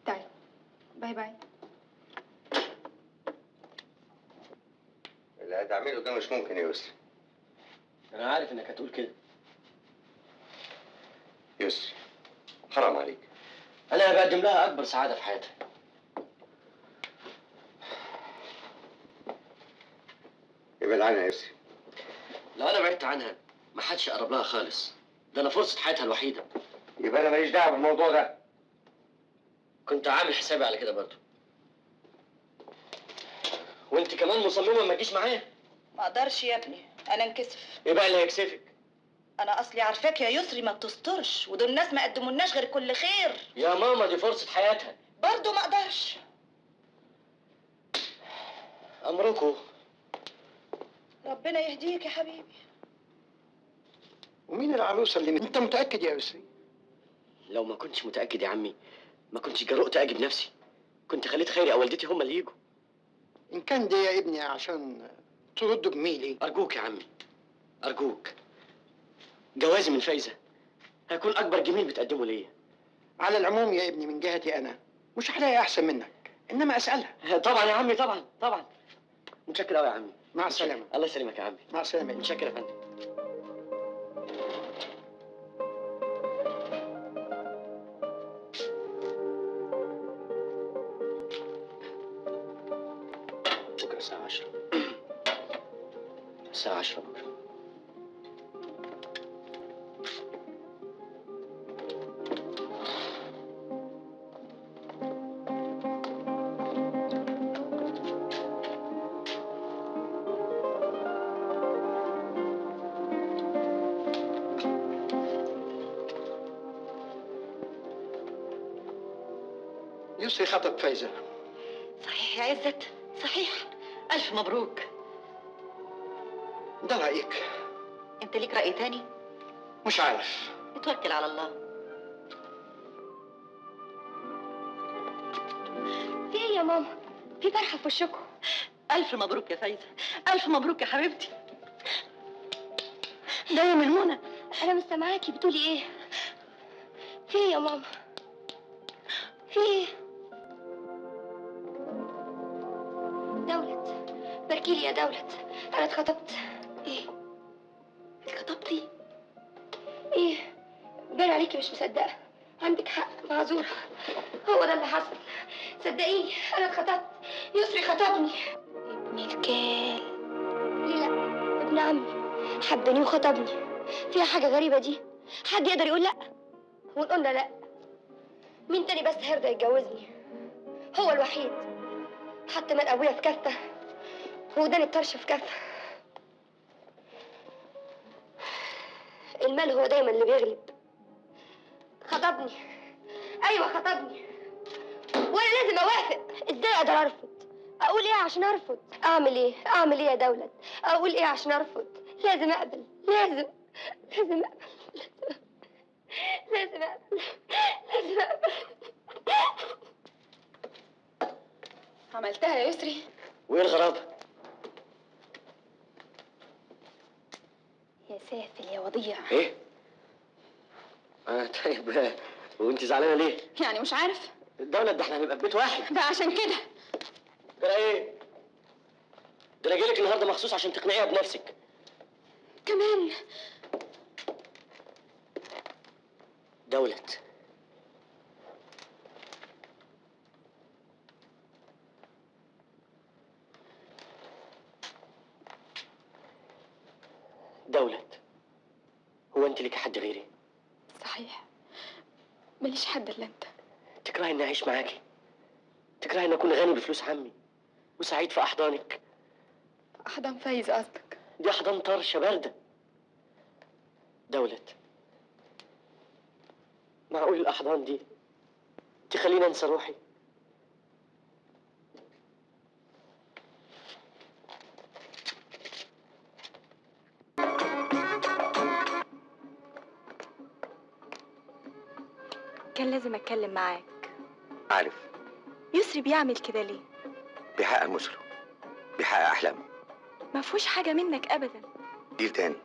طيب bye bye. اللي هتعمله ده مش ممكن يا يسري. انا عارف انك هتقول كده. يسري حرام عليك. انا بقدم لها اكبر سعادة في حياتها. ابعد عنها يا يسري. لو انا بعدت عنها ما حدش يقرب لها خالص. ده انا فرصة حياتها الوحيدة. يبقى انا ماليش دعوه بالموضوع ده. كنت عامل حسابي على كده برضه. وانت كمان مصممه ما تجيش معايا؟ ما اقدرش يا ابني، انا انكسف. ايه بقى اللي هيكسفك؟ انا اصلي عارفاك يا يسري ما بتسترش، ودول الناس ما قدمولناش غير كل خير. يا ماما دي فرصة حياتها. برضه ما اقدرش. امركم. ربنا يهديك يا حبيبي. ومين العروسة اللي انت متاكد يا يسري؟ لو ما كنتش متاكد يا عمي ما كنتش جرؤت اجي بنفسي. كنت خليت خيري او والدتي هما اللي يجوا. ان كان ده يا ابني عشان ترد بميلي. ارجوك يا عمي، ارجوك. جوازي من فايزه هيكون اكبر جميل بتقدمه ليا. على العموم يا ابني من جهتي انا مش هلاقي احسن منك، انما اسالها. طبعا يا عمي، طبعا طبعا. متشكر قوي يا عمي. مع السلامة. الله يسلمك يا عمي. مع السلامة. متشكر يا فندم. بكره الساعة 10. الساعة 10 بكره. يسري خطب فايزة. صحيح يا عزت، صحيح. ألف مبروك. ده رأيك؟ أنت ليك رأي تاني؟ مش عارف. اتوكل على الله. في ايه يا ماما؟ في فرحة في وشكم. ألف مبروك يا فايزة، ألف مبروك يا حبيبتي. ده يوم المنى. أنا مش سامعاكي، بتقولي إيه؟ في إيه يا ماما؟ في إيه؟ دولت، باركيلي يا دولت، أنا اتخطبت. إيه؟ اتخطبتي؟ إيه؟ باين عليكي مش مصدقة. عندك حق، معذورة. هو ده اللي حصل. صدقيني أنا اتخطبت، يسري خطبني. ابن الكلب. ليه لأ؟ ابن عمي حبني وخطبني. فيها حاجة غريبة دي؟ حد يقدر يقول لأ؟ ونقولنا لأ. مين تاني بس هيرضى يتجوزني؟ هو الوحيد. حتى مال أبويا في كفة وداني الطرش في كفة. المال هو دايما اللي بيغلب. خطبني، أيوه خطبني، وأنا لازم اوافق. ازاي اقدر ارفض؟ اقول ايه عشان ارفض؟ اعمل ايه؟ اعمل ايه يا دولت؟ اقول ايه عشان ارفض؟ لازم اقبل، لازم لازم اقبل، لازم اقبل، لازم اقبل. عملتها يا يسري. وايه الغرابة؟ يا سافل يا وضيع. ايه؟ طيب وانت زعلانة ليه؟ يعني مش عارف؟ الدولة ده احنا هنبقى في بيت واحد. بقى عشان كده. ده ايه؟ ده انا جايلك النهارده مخصوص عشان تقنعيها بنفسك. كمان دولت، دولت، هو انت لك حد غيري؟ صحيح، ماليش حد الا انت. تكرهي اني اعيش معاكي؟ تكرهي اني اكون غني بفلوس عمي وسعيد في احضانك؟ احضان فايز قصدك؟ دي احضان طرشه باردة. دولت، معقول الاحضان دي تخليني انسى روحي؟ كان لازم اتكلم معاك. عارف يسري بيعمل كده ليه؟ بيحقق مثله، بيحقق احلامه. ما فيهوش حاجة منك ابدا. جيل تاني.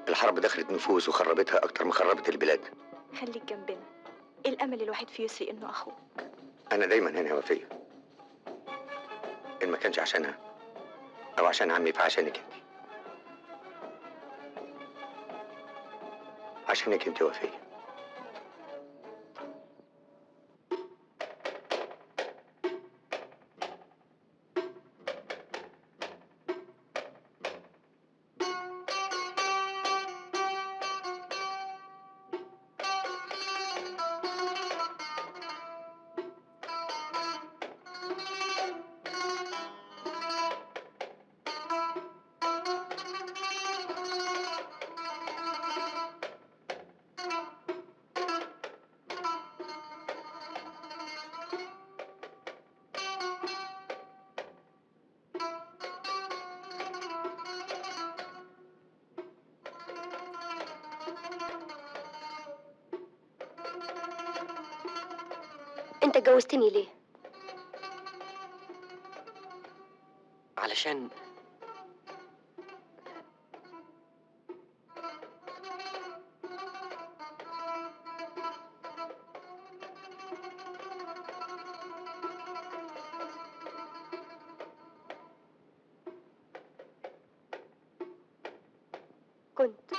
الحرب دخلت نفوس وخربتها اكتر ما خربت البلاد. خليك جنبنا، الامل الوحيد في يسري انه اخوه. انا دايما هنا وفيه، ان ما كانش عشانها او عشان عمي فعشانك انت. عشانك انت وفيه. انت اتجوزتني ليه؟ علشان كنت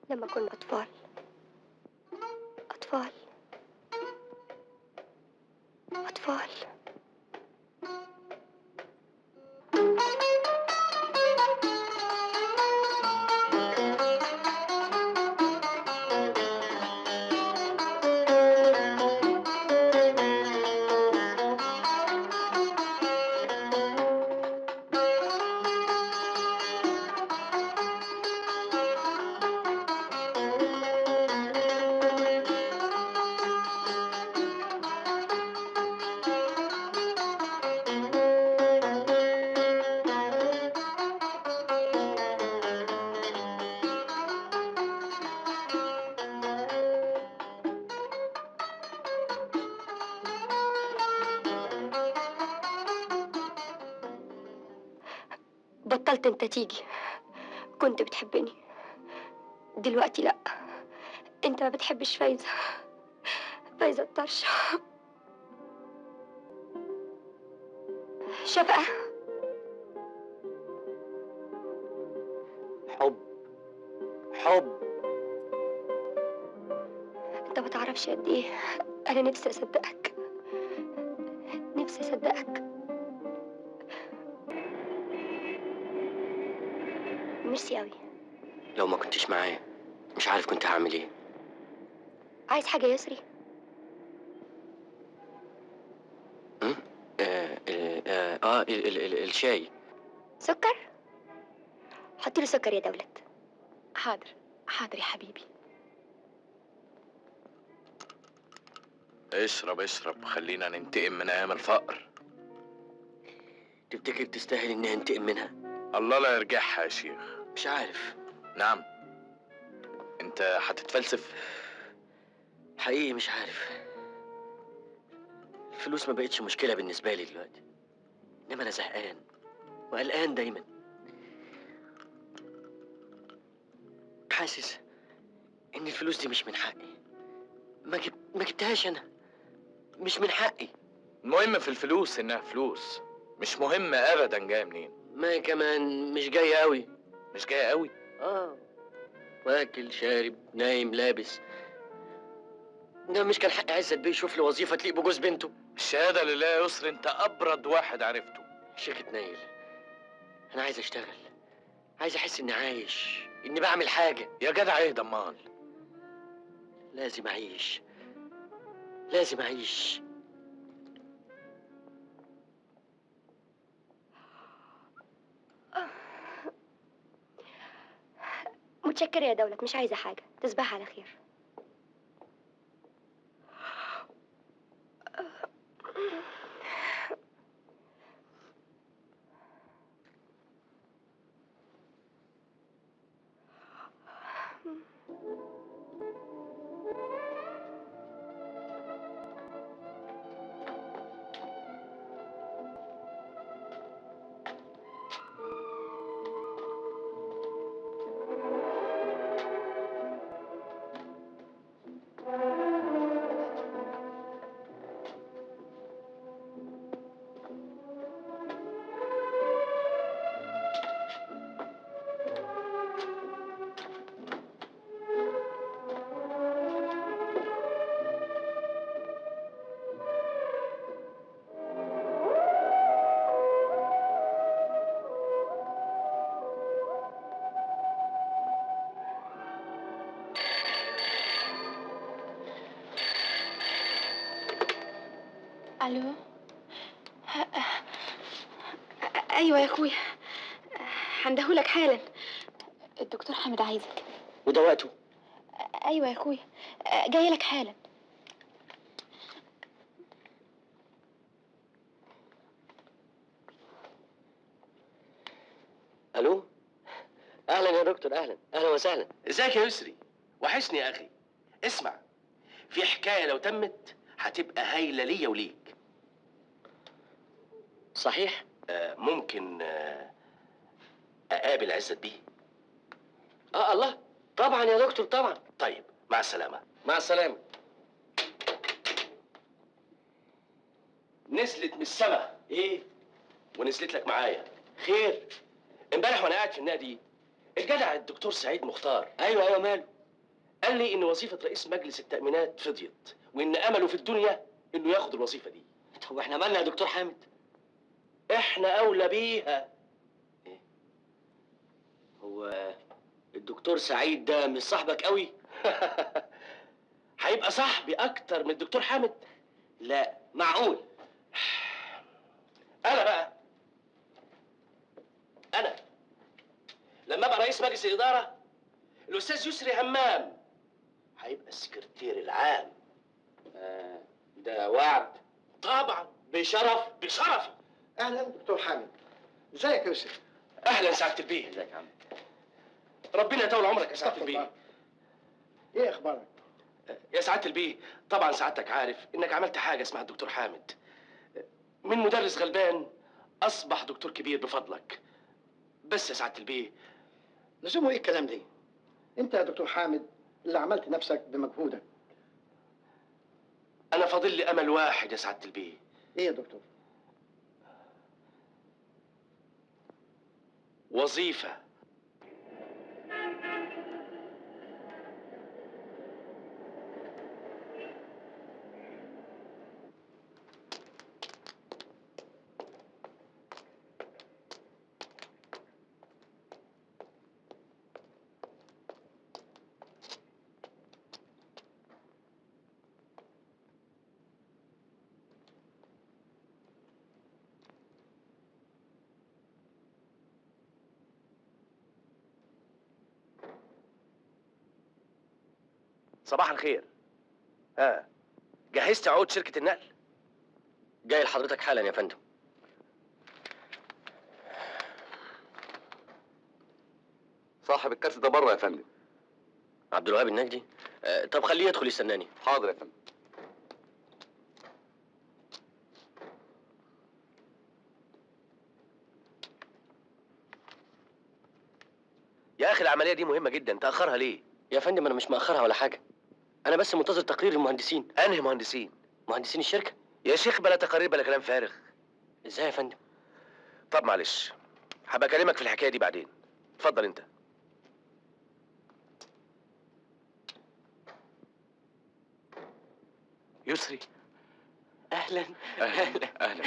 لما كنا أطفال أطفال أطفال. بطلت انت تيجي، كنت بتحبني، دلوقتي لا، انت ما بتحبش فايزة، فايزة الطرشة. شفقة. حب حب. انت ما تعرفش قد ايه انا نفسي اصدقك، نفسي اصدقك. ميرسي قوي. لو ما كنتش معايا مش عارف كنت هعمل ايه. عايز حاجة يا يسري؟ الشاي. سكر؟ حطي له سكر يا دولت. حاضر حاضر يا حبيبي. اشرب اشرب، خلينا ننتقم من ايام الفقر. تفتكر تستاهل اني انتقم منها؟ الله لا يرجعها يا شيخ. مش عارف. نعم، انت هتتفلسف؟ حقيقي مش عارف. الفلوس ما بقتش مشكلة بالنسبة لي دلوقتي، انما انا زهقان وقلقان دايما. حاسس ان الفلوس دي مش من حقي، ما جبتهاش انا، مش من حقي. المهم في الفلوس انها فلوس، مش مهم ابدا جاية منين. ما كمان مش جاية قوي. مش جاية قوي؟ واكل شارب نايم لابس. ده مش كان حق عزت بيه يشوف له وظيفة تليق بجوز بنته؟ الشهادة لله يا يسري، انت ابرد واحد عرفته. شيخ اتنيل، انا عايز اشتغل، عايز احس اني عايش، اني بعمل حاجة. يا جدع ايه ضمان؟ لازم اعيش، لازم اعيش. متشكرة يا دولت، مش عايزة حاجة، تصبح على خير. الو. ايوه يا اخويا، هندهولك حالا، الدكتور حامد عايزك. وده وقته؟ ايوه يا اخويا، جاي لك حالا. الو. اهلا يا دكتور، اهلا اهلا وسهلا. ازيك يا يسري؟ وحشني يا اخي. اسمع، في حكاية لو تمت هتبقى هايلة ليا وليك. صحيح؟ ممكن اقابل عزت بيه؟ الله، طبعا يا دكتور طبعا. طيب، مع السلامة. مع السلامة. نزلت من السما. ايه؟ ونزلت لك معايا. خير؟ امبارح وانا قاعد في النادي، الجدع الدكتور سعيد مختار. ايوه ايوه، ماله؟ قال لي ان وظيفة رئيس مجلس التامينات فضيت، وان امله في الدنيا انه ياخد الوظيفة دي. طب واحنا مالنا يا دكتور حامد؟ احنا اولى بيها. إيه؟ هو الدكتور سعيد ده مش صاحبك قوي؟ هيبقى صاحبي اكتر من الدكتور حامد؟ لا معقول. انا بقى، انا لما ابقى رئيس مجلس الادارة، الاستاذ يسري همام هيبقى السكرتير العام. ده وعد؟ طبعا. بشرف؟ بشرفي. اهلا دكتور حامد، ازيك يا يسري؟ اهلا سعادة البيه. ازيك يا عم؟ ربنا يطول عمرك يا سعادة البيه. ايه اخبارك؟ يا سعادة البيه، طبعا سعادتك عارف انك عملت حاجة اسمها الدكتور حامد. من مدرس غلبان اصبح دكتور كبير بفضلك. بس يا سعادة البيه، لزومه ايه الكلام ده؟ انت يا دكتور حامد اللي عملت نفسك بمجهودك. انا فاضل لي امل واحد يا سعادة البيه. ايه يا دكتور؟ وظيفة. صباح الخير. ها، جهزت عقود شركة النقل؟ جاي لحضرتك حالا يا فندم. صاحب الكارت ده بره يا فندم. عبد الوهاب النجدي؟ طب خليه يدخل يستناني. حاضر يا فندم. يا اخي العملية دي مهمة جدا، تاخرها ليه؟ يا فندم انا مش مأخرها ولا حاجة، انا بس منتظر تقرير المهندسين. انهي مهندسين؟ مهندسين الشركة. يا شيخ بلا تقارير بلا كلام فارغ. ازاي يا فندم؟ طب معلش، هبقى اكلمك في الحكاية دي بعدين. اتفضل انت. يسري. اهلا اهلا اهلا.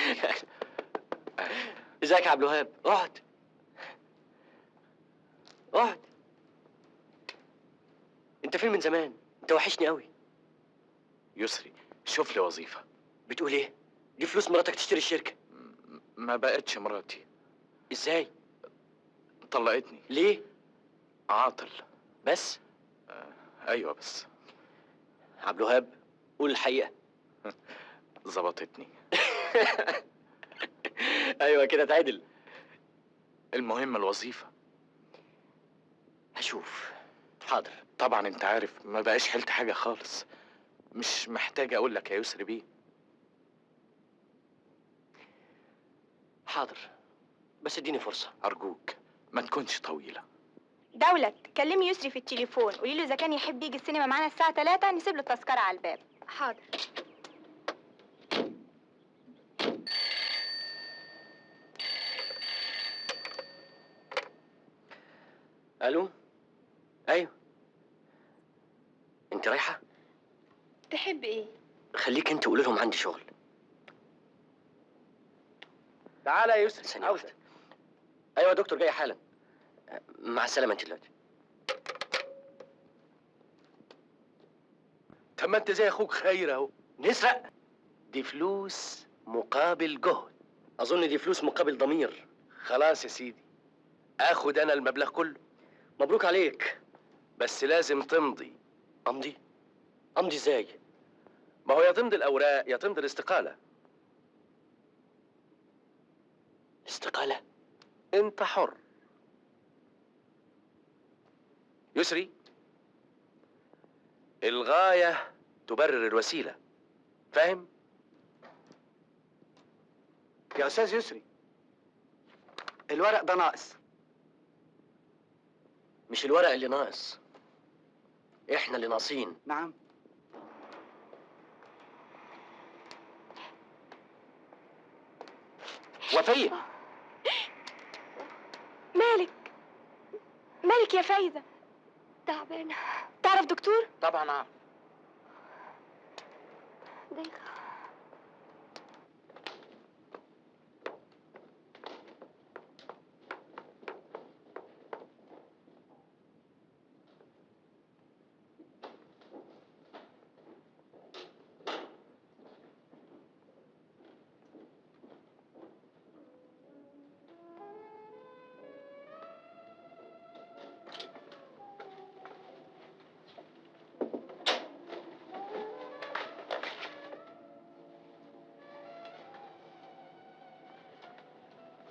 ازيك يا عبد الوهاب؟ اقعد اقعد. انت فين من زمان؟ انت وحشني قوي. يسري شوف لي وظيفة. بتقول ايه؟ دي فلوس مراتك تشتري الشركة. ما بقتش مراتي. ازاي؟ طلقتني. ليه؟ عاطل. بس؟ ايوه بس. عبد الوهاب قول الحقيقة. ظبطتني. ايوه كده تعدل. المهم الوظيفة. هشوف. حاضر. طبعا انت عارف ما بقاش حلت حاجة خالص، مش محتاج اقول لك يا يسري بيه. حاضر بس اديني فرصة. ارجوك ما تكونش طويلة. دولت كلمي يسري في التليفون، قولي له اذا كان يحب يجي السينما معانا الساعة 3 نسيب له التذكرة على الباب. حاضر. الو. ايوه انت رايحة؟ تحب ايه؟ خليك انت وقولي لهم عندي شغل. تعالى يا يسري. ثانية واحدة. ايوه يا دكتور جاي حالا. مع السلامة انت دلوقتي. طب ما انت زي اخوك خير اهو. نسرق؟ دي فلوس مقابل جهد. اظن دي فلوس مقابل ضمير. خلاص يا سيدي، اخد انا المبلغ كله. مبروك عليك. بس لازم تمضي. امضي؟ امضي ازاي؟ ما هو يا تمضي الاوراق يا تمضي الاستقالة. استقالة؟ انت حر. يسري، الغاية تبرر الوسيلة، فاهم؟ يا استاذ يسري الورق ده ناقص. مش الورق اللي ناقص، احنا اللي ناقصين. نعم. وفية. مالك؟ مالك يا فايزة؟ تعبانة. تعرف دكتور؟ طبعا اعرف. دايخة.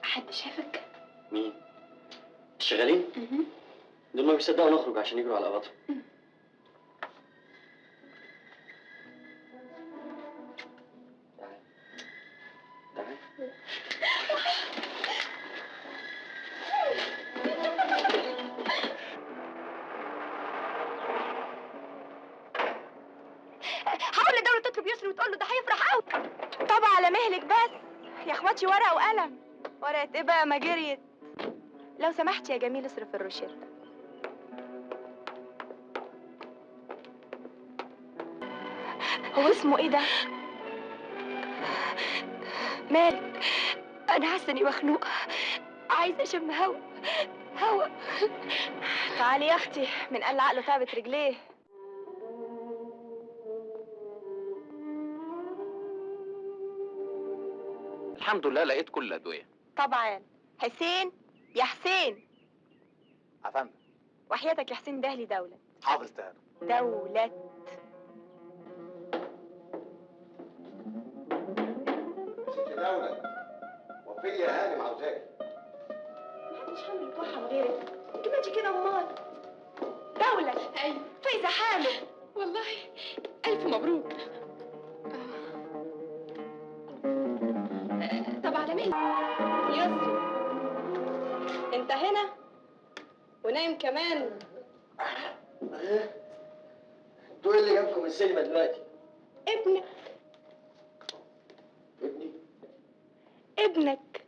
حد شافك؟ مين؟ الشغالين؟ دول ما بيصدقوا نخرج عشان يجروا على قبطهم. تعال تعال. هقول لدولة تطلب يسري وتقول له ده هيفرح قوي. طب على مهلك بس يا اخواتي، ورقة وقلم. ورقة ايه بقى؟ ما جريت. لو سمحت يا جميل اصرف الروشتة. هو اسمه ايه ده؟ مالك؟ انا حاسه اني مخنوقه، عايزه اشم هوا هوا. تعالي يا اختي، من قال عقله تعبت رجليه. الحمد لله لقيت كل الادوية. طبعا. حسين يا حسين. يا فندم. وحياتك يا حسين ده لي دولة. حاضر تاني. دولة. دولة، وفية هانم عاوزاك. محدش حامل يتوحم غيرك، انت كده امال. دولة. ايوه. فايزة حامل. والله الف مبروك. طب على مين؟ يسري انت هنا ونايم كمان؟ انتوا ايه اللي جابكم السينما دلوقتي؟ ابنك. ابني؟ ابنك.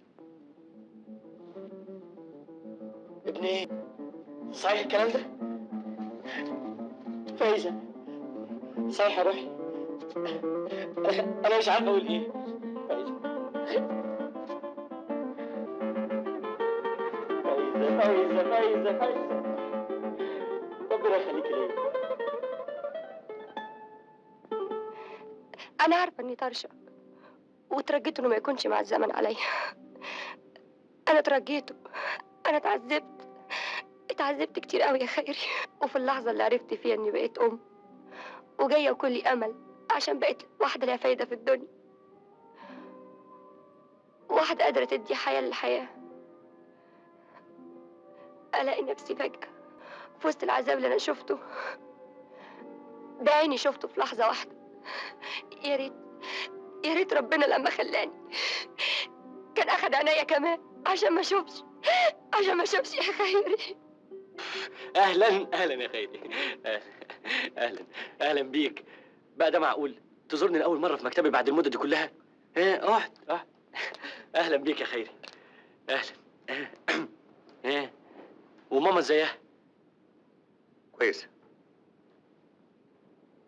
ابني ايه؟ صحيح الكلام ده؟ فايزة صحيح يا روحي؟ أنا مش عارف أقول إيه. فايزة فايزة فايزة فايزة فايزة، ربنا يخليكي ليا. أنا عارفة إني طرشة وترجيته إنه ما يكونش مع الزمن عليا. أنا ترجيته، أنا اتعذبت كتير قوي يا خيري. وفي اللحظة اللي عرفت فيها إني بقيت أم وجاية وكلي أمل، عشان بقيت واحدة لها فايدة في الدنيا، واحدة قادرة تدي حياة للحياة، ألاقي نفسي فجأة في وسط العذاب اللي أنا شفته بعيني، شفته في لحظة واحدة. يا ريت يا ريت ربنا لما خلاني كان أخد عينيا كمان عشان ما اشوفش، عشان ما اشوفش يا خيري. اهلا اهلا يا خيري، اهلا اهلا بيك. بقى ده معقول تزورني لاول مرة في مكتبي بعد المدة دي كلها؟ ها اقعد اقعد. اهلا بيك يا خيري، اهلا. ها وماما ازيها؟ كويسة.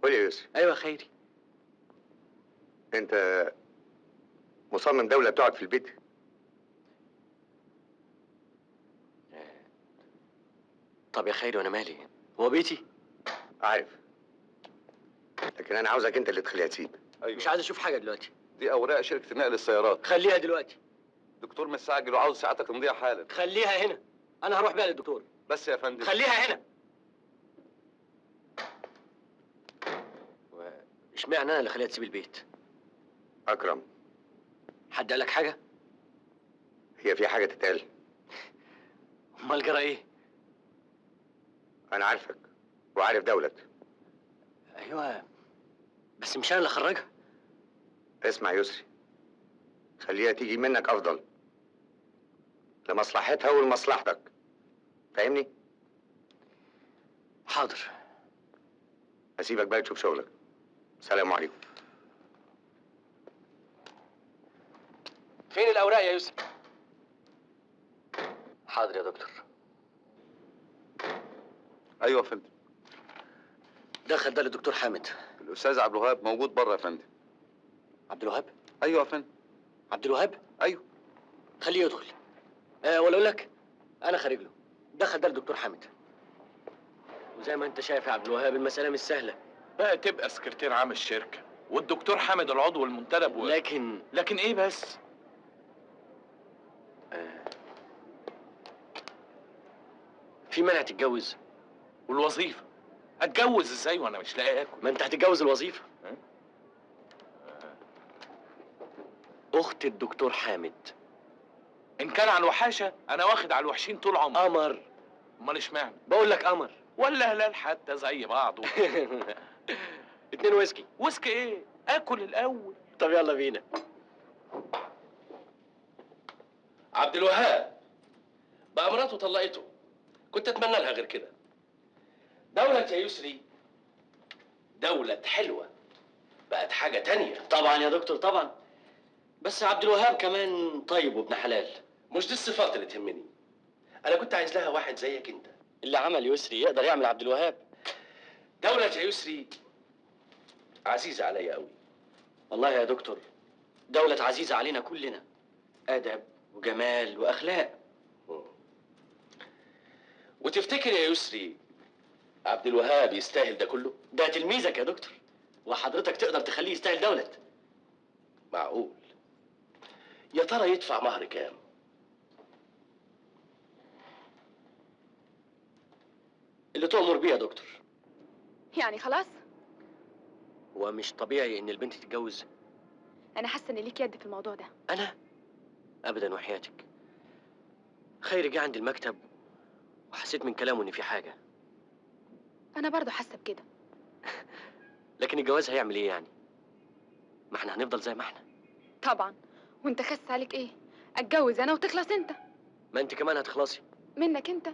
قول يا يوسف. ايوه يا خيري. انت مصمم دولة تقعد في البيت؟ طب يا خيري وانا مالي؟ هو بيتي؟ عارف، لكن انا عاوزك انت اللي تخليها تسيب. ايوه. مش عايز اشوف حاجة دلوقتي. دي اوراق شركة نقل السيارات. خليها دلوقتي. دكتور مستعجل وعاوز ساعتك تمضيها حالا. خليها هنا، انا هروح بيها للدكتور. بس يا فندم. خليها هنا. اشمعنى انا اللي خليها تسيب البيت؟ اكرم، حد قال لك حاجة؟ هي في حاجة تتقال؟ امال جرى ايه؟ انا عارفك وعارف دولت. ايوه بس مش انا اللي اخرجها. اسمع يسري، خليها تيجي منك افضل، لمصلحتها ولمصلحتك، فاهمني؟ حاضر. اسيبك بقى تشوف شغلك. سلام عليكم. فين الاوراق يا يوسف؟ حاضر يا دكتور. ايوه يا فندم. دخل ده للدكتور حامد. الاستاذ عبد الوهاب موجود بره يا فندم. عبد الوهاب؟ ايوه يا فندم. عبد الوهاب؟ ايوه. خليه يدخل. ولا اقول لك انا خارج له. دخل ده للدكتور حامد. وزي ما انت شايف يا عبد الوهاب المسالة مش سهلة. بقى تبقى سكرتير عام الشركة والدكتور حامد العضو المنتدب لكن ايه بس؟ في مانع تتجوز؟ والوظيفة؟ اتجوز ازاي وانا مش لاقي اكل؟ ما انت هتتجوز الوظيفة. اخت الدكتور حامد. ان كان على الوحاشه انا واخد على الوحشين طول عمري. قمر. امال اشمعنى؟ بقول لك قمر. ولا هلال حتى زي بعضه. 2 ويسكي. ويسكي ايه؟ اكل الاول. طب يلا بينا. عبد الوهاب بقى مراته طلقته، كنت اتمنى لها غير كده. دولة يا يسري دولة حلوة، بقت حاجة تانية. طبعا يا دكتور طبعا، بس عبد الوهاب كمان طيب وابن حلال. مش دي الصفات اللي تهمني، أنا كنت عايز لها واحد زيك أنت. اللي عمل يسري يقدر يعمل عبد الوهاب. دولة يا يسري عزيزة عليا قوي. والله يا دكتور دولة عزيزة علينا كلنا، أدب وجمال وأخلاق. وتفتكر يا يسري عبد الوهاب يستاهل ده كله؟ ده تلميذك يا دكتور، وحضرتك تقدر تخليه يستاهل دولة. معقول؟ يا ترى يدفع مهر كام؟ اللي تؤمر بيه يا دكتور. يعني خلاص؟ هو مش طبيعي ان البنت تتجوز؟ انا حاسه ان ليك يد في الموضوع ده. انا؟ ابدا وحياتك. خيري جه عند المكتب وحسيت من كلامه ان في حاجة. انا برضو حاسه بكده. لكن الجواز هيعمل ايه يعني؟ ما احنا هنفضل زي ما احنا. طبعا، وانت خس عليك ايه؟ اتجوز انا وتخلص انت. ما انت كمان هتخلصي. منك انت؟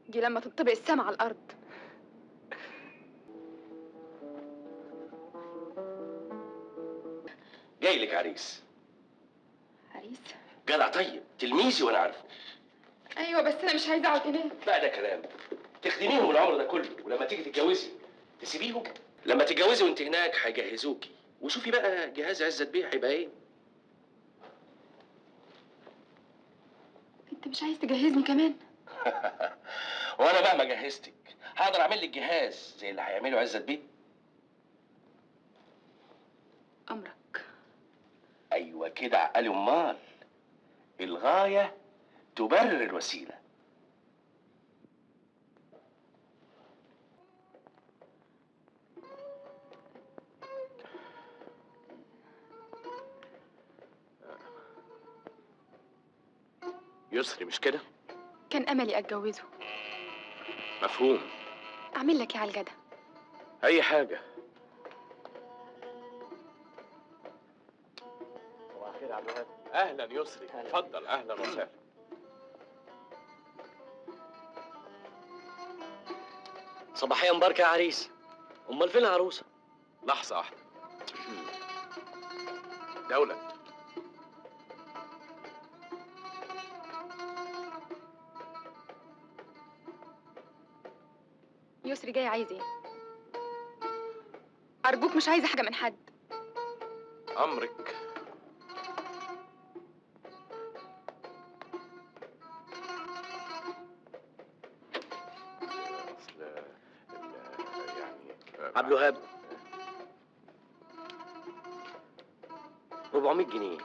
دي لما تنطبق السما على الارض. جاي لك عريس. عريس؟ جدع طيب، تلميذي وانا عارفه. ايوه بس انا مش عايزه اقعد هناك. بقى ده كلام تخدميهم العمر ده كله، ولما تيجي تتجوزي تسيبيهم؟ لما تتجوزي وانت هناك هيجهزوكي، وشوفي بقى جهاز عزت بيه هيبقى ايه. انت مش عايز تجهزني كمان؟ وانا مهما جهزتك هقدر اعمل لك جهاز زي اللي هيعمله عزت بيه؟ امرك. ايوه كده عقلي. امال الغاية تبرر الوسيلة. يسري مش كده؟ كان املي اتجوزه. مفهوم. اعمل لك ايه على الغدا؟ اي حاجة. اهلا يسري، اتفضل. اهلا وسهلا. صباحية مباركة يا عريس. امال فين العروسة؟ لحظة واحدة. دولت، يسري جاي عايز ايه؟ ارجوك مش عايزه حاجة من حد. امرك. اصل يعني عبد الوهاب، 400 جنيه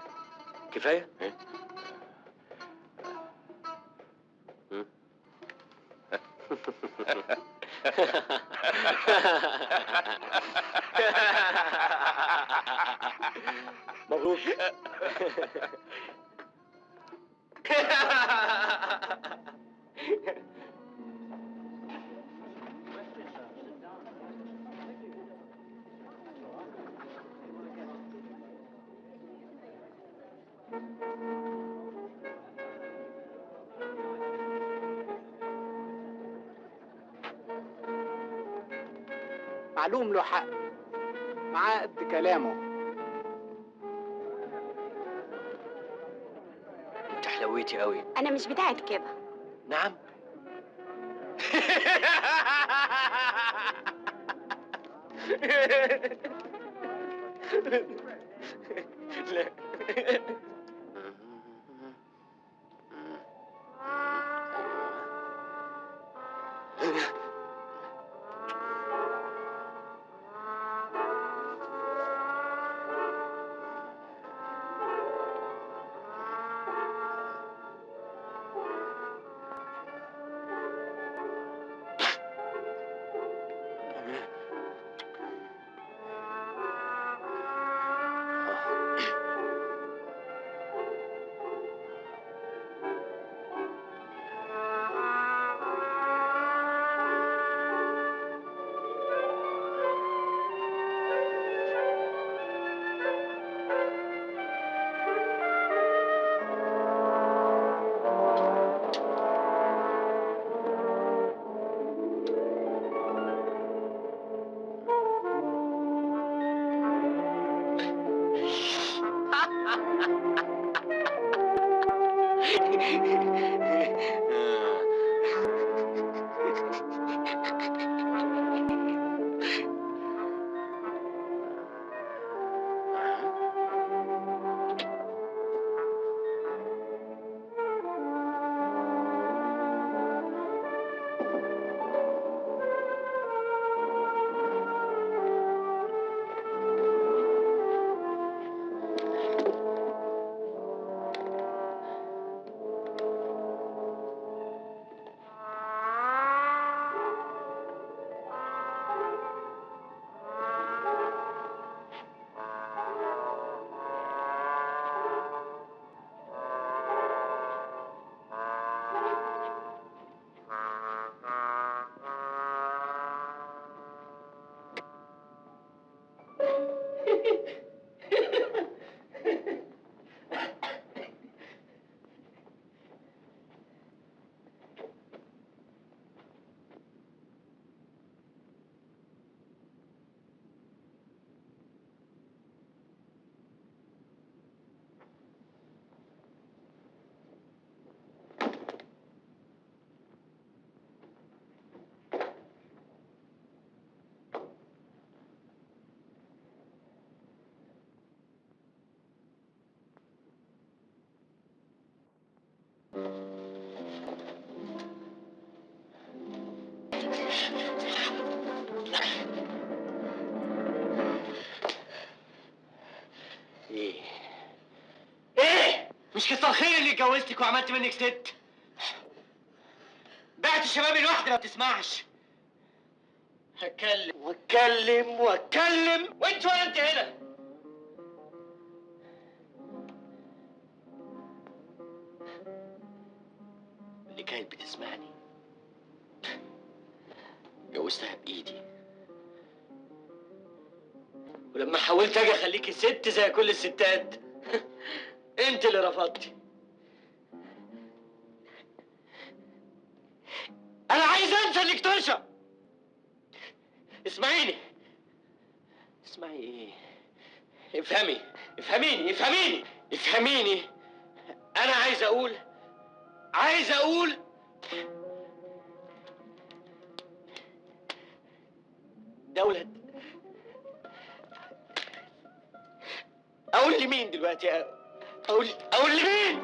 كفاية؟ ايه؟ مبروك. معلوم له حق، معاه قد كلامه. انت حلويتي قوي. انا مش بتاعت كده. نعم. لا. ايه؟ ايه؟ مش كتر خير اللي اتجوزتك وعملت منك ست. بعت شبابي لوحدي ما بتسمعش. هتكلم واتكلم واتكلم وانت ولا انت هنا. اللي كانت بتسمعني جوزتها بايدي، ولما حاولت اجي اخليكي ست زي كل الستات انت اللي رفضتي. انا عايز انسى انك طرشه. اسمعيني، اسمعي ايه؟ افهمي، افهميني، افهميني، افهميني. انا عايز اقول، عايز اقول دولة. اقول لمين دلوقتي؟ اقول لمين؟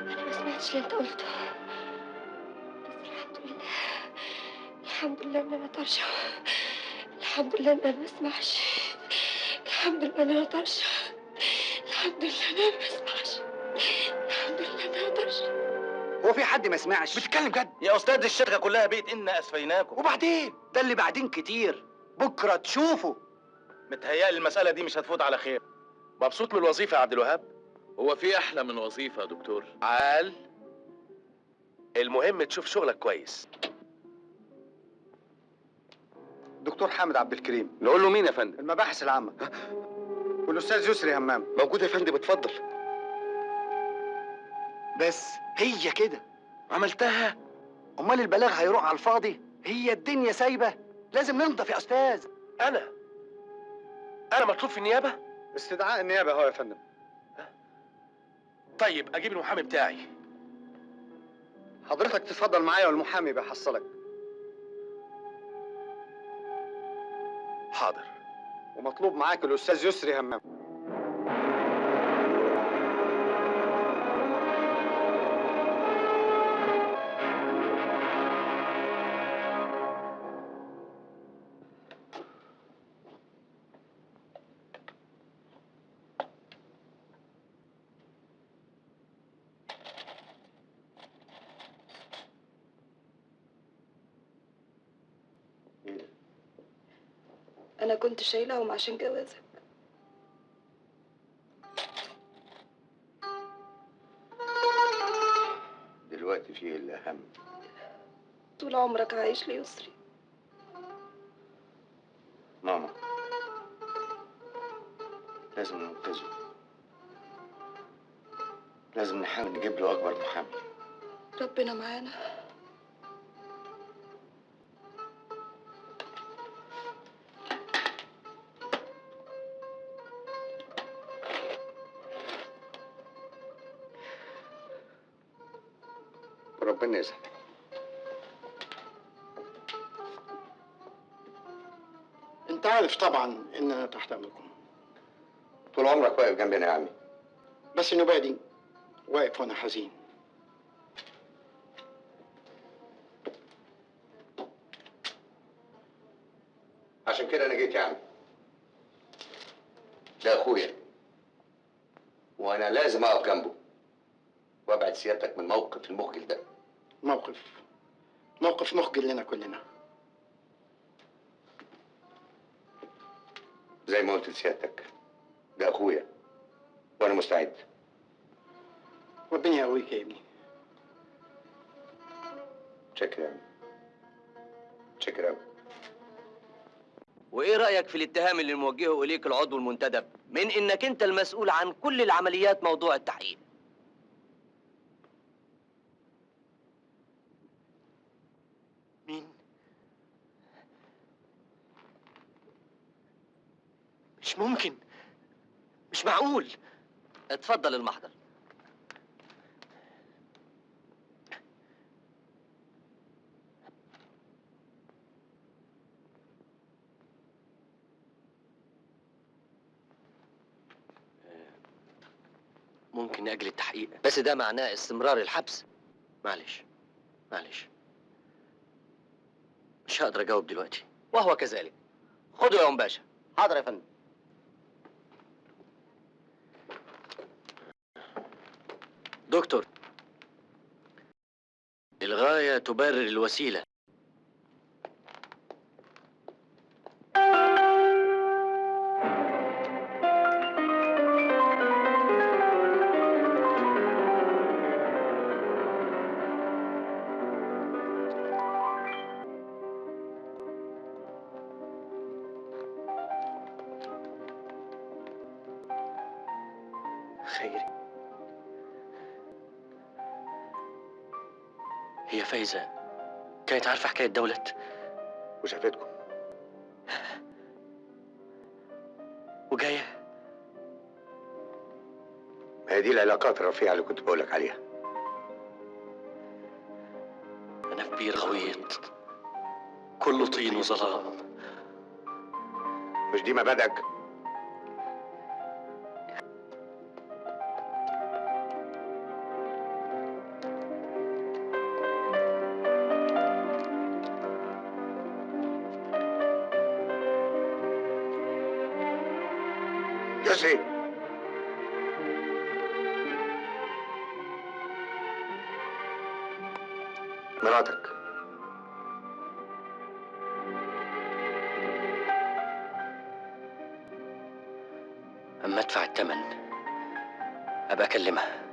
انا ما سمعتش اللي انت قلته، بس الحمد لله، الحمد لله ان انا طرشه، الحمد لله ان انا ما اسمعش، الحمد لله ان انا طرشه، الحمد لله ان انا ما اسمعش، الحمد لله ان انا طرشه. هو في حد ما سمعش؟ بتتكلم جد يا استاذ؟ الشركة كلها بقت ان اسفيناكم. وبعدين ده اللي بعدين كتير، بكره تشوفه. متهيألي المسالة دي مش هتفوت على خير. مبسوط من الوظيفة يا عبد الوهاب؟ هو في احلى من وظيفة يا دكتور؟ عال، المهم تشوف شغلك كويس. دكتور حامد عبد الكريم. نقول له مين يا فندم؟ المباحث العامة. والاستاذ يسري همام موجود يا فندم، اتفضل. بس هي كده عملتها؟ امال البلاغ هيروح على الفاضي؟ هي الدنيا سايبه، لازم ننضف يا استاذ. انا مطلوب في النيابة؟ استدعاء النيابة اهو يا فندم. طيب اجيب المحامي بتاعي. حضرتك تفضل معايا والمحامي بيحصلك. حاضر. ومطلوب معاك الاستاذ يسري همام. أنا كنت شايلهم عشان جوازك. دلوقتي فيه الأهم. طول عمرك عايش ليسري. ماما لازم ننقذه، لازم نحاول نجيب له أكبر محامي. ربنا معانا. ربنا يسعدك. انت عارف طبعا ان انا تحت امركم. طول عمرك واقف جنبنا يا عمي. بس النوبة دي واقف وانا حزين. عشان كده انا جيت يا عمي. ده اخويا وانا لازم اقف جنبه وابعد سيادتك من موقف المخجل ده. موقف مخجل لنا كلنا. زي ما قلت لسيادتك ده اخويا وانا مستعد. ربنا يقويك يا ابني. شكرا يا عمي، شكرا أوي. وايه رأيك في الاتهام اللي موجهة اليك العضو المنتدب من انك انت المسؤول عن كل العمليات موضوع التحقيق؟ مين؟ مش ممكن، مش معقول. اتفضل المحضر. ممكن نأجل التحقيق، بس ده معناه استمرار الحبس. معلش معلش، مش هقدر اجاوب دلوقتي. وهو كذلك. خده يا ام باشا. حاضر يا فندم. دكتور، الغاية تبرر الوسيلة. خيري، هي فايزة كانت عارفة حكاية دولت وشافتكم وجاية. ما هي دي العلاقات الرفيعة اللي كنت بقولك عليها. أنا في بير غويط كله طين وظلام. مش دي مبادئك؟ يسري، مراتك. أما أدفع الثمن أبقى أكلمها.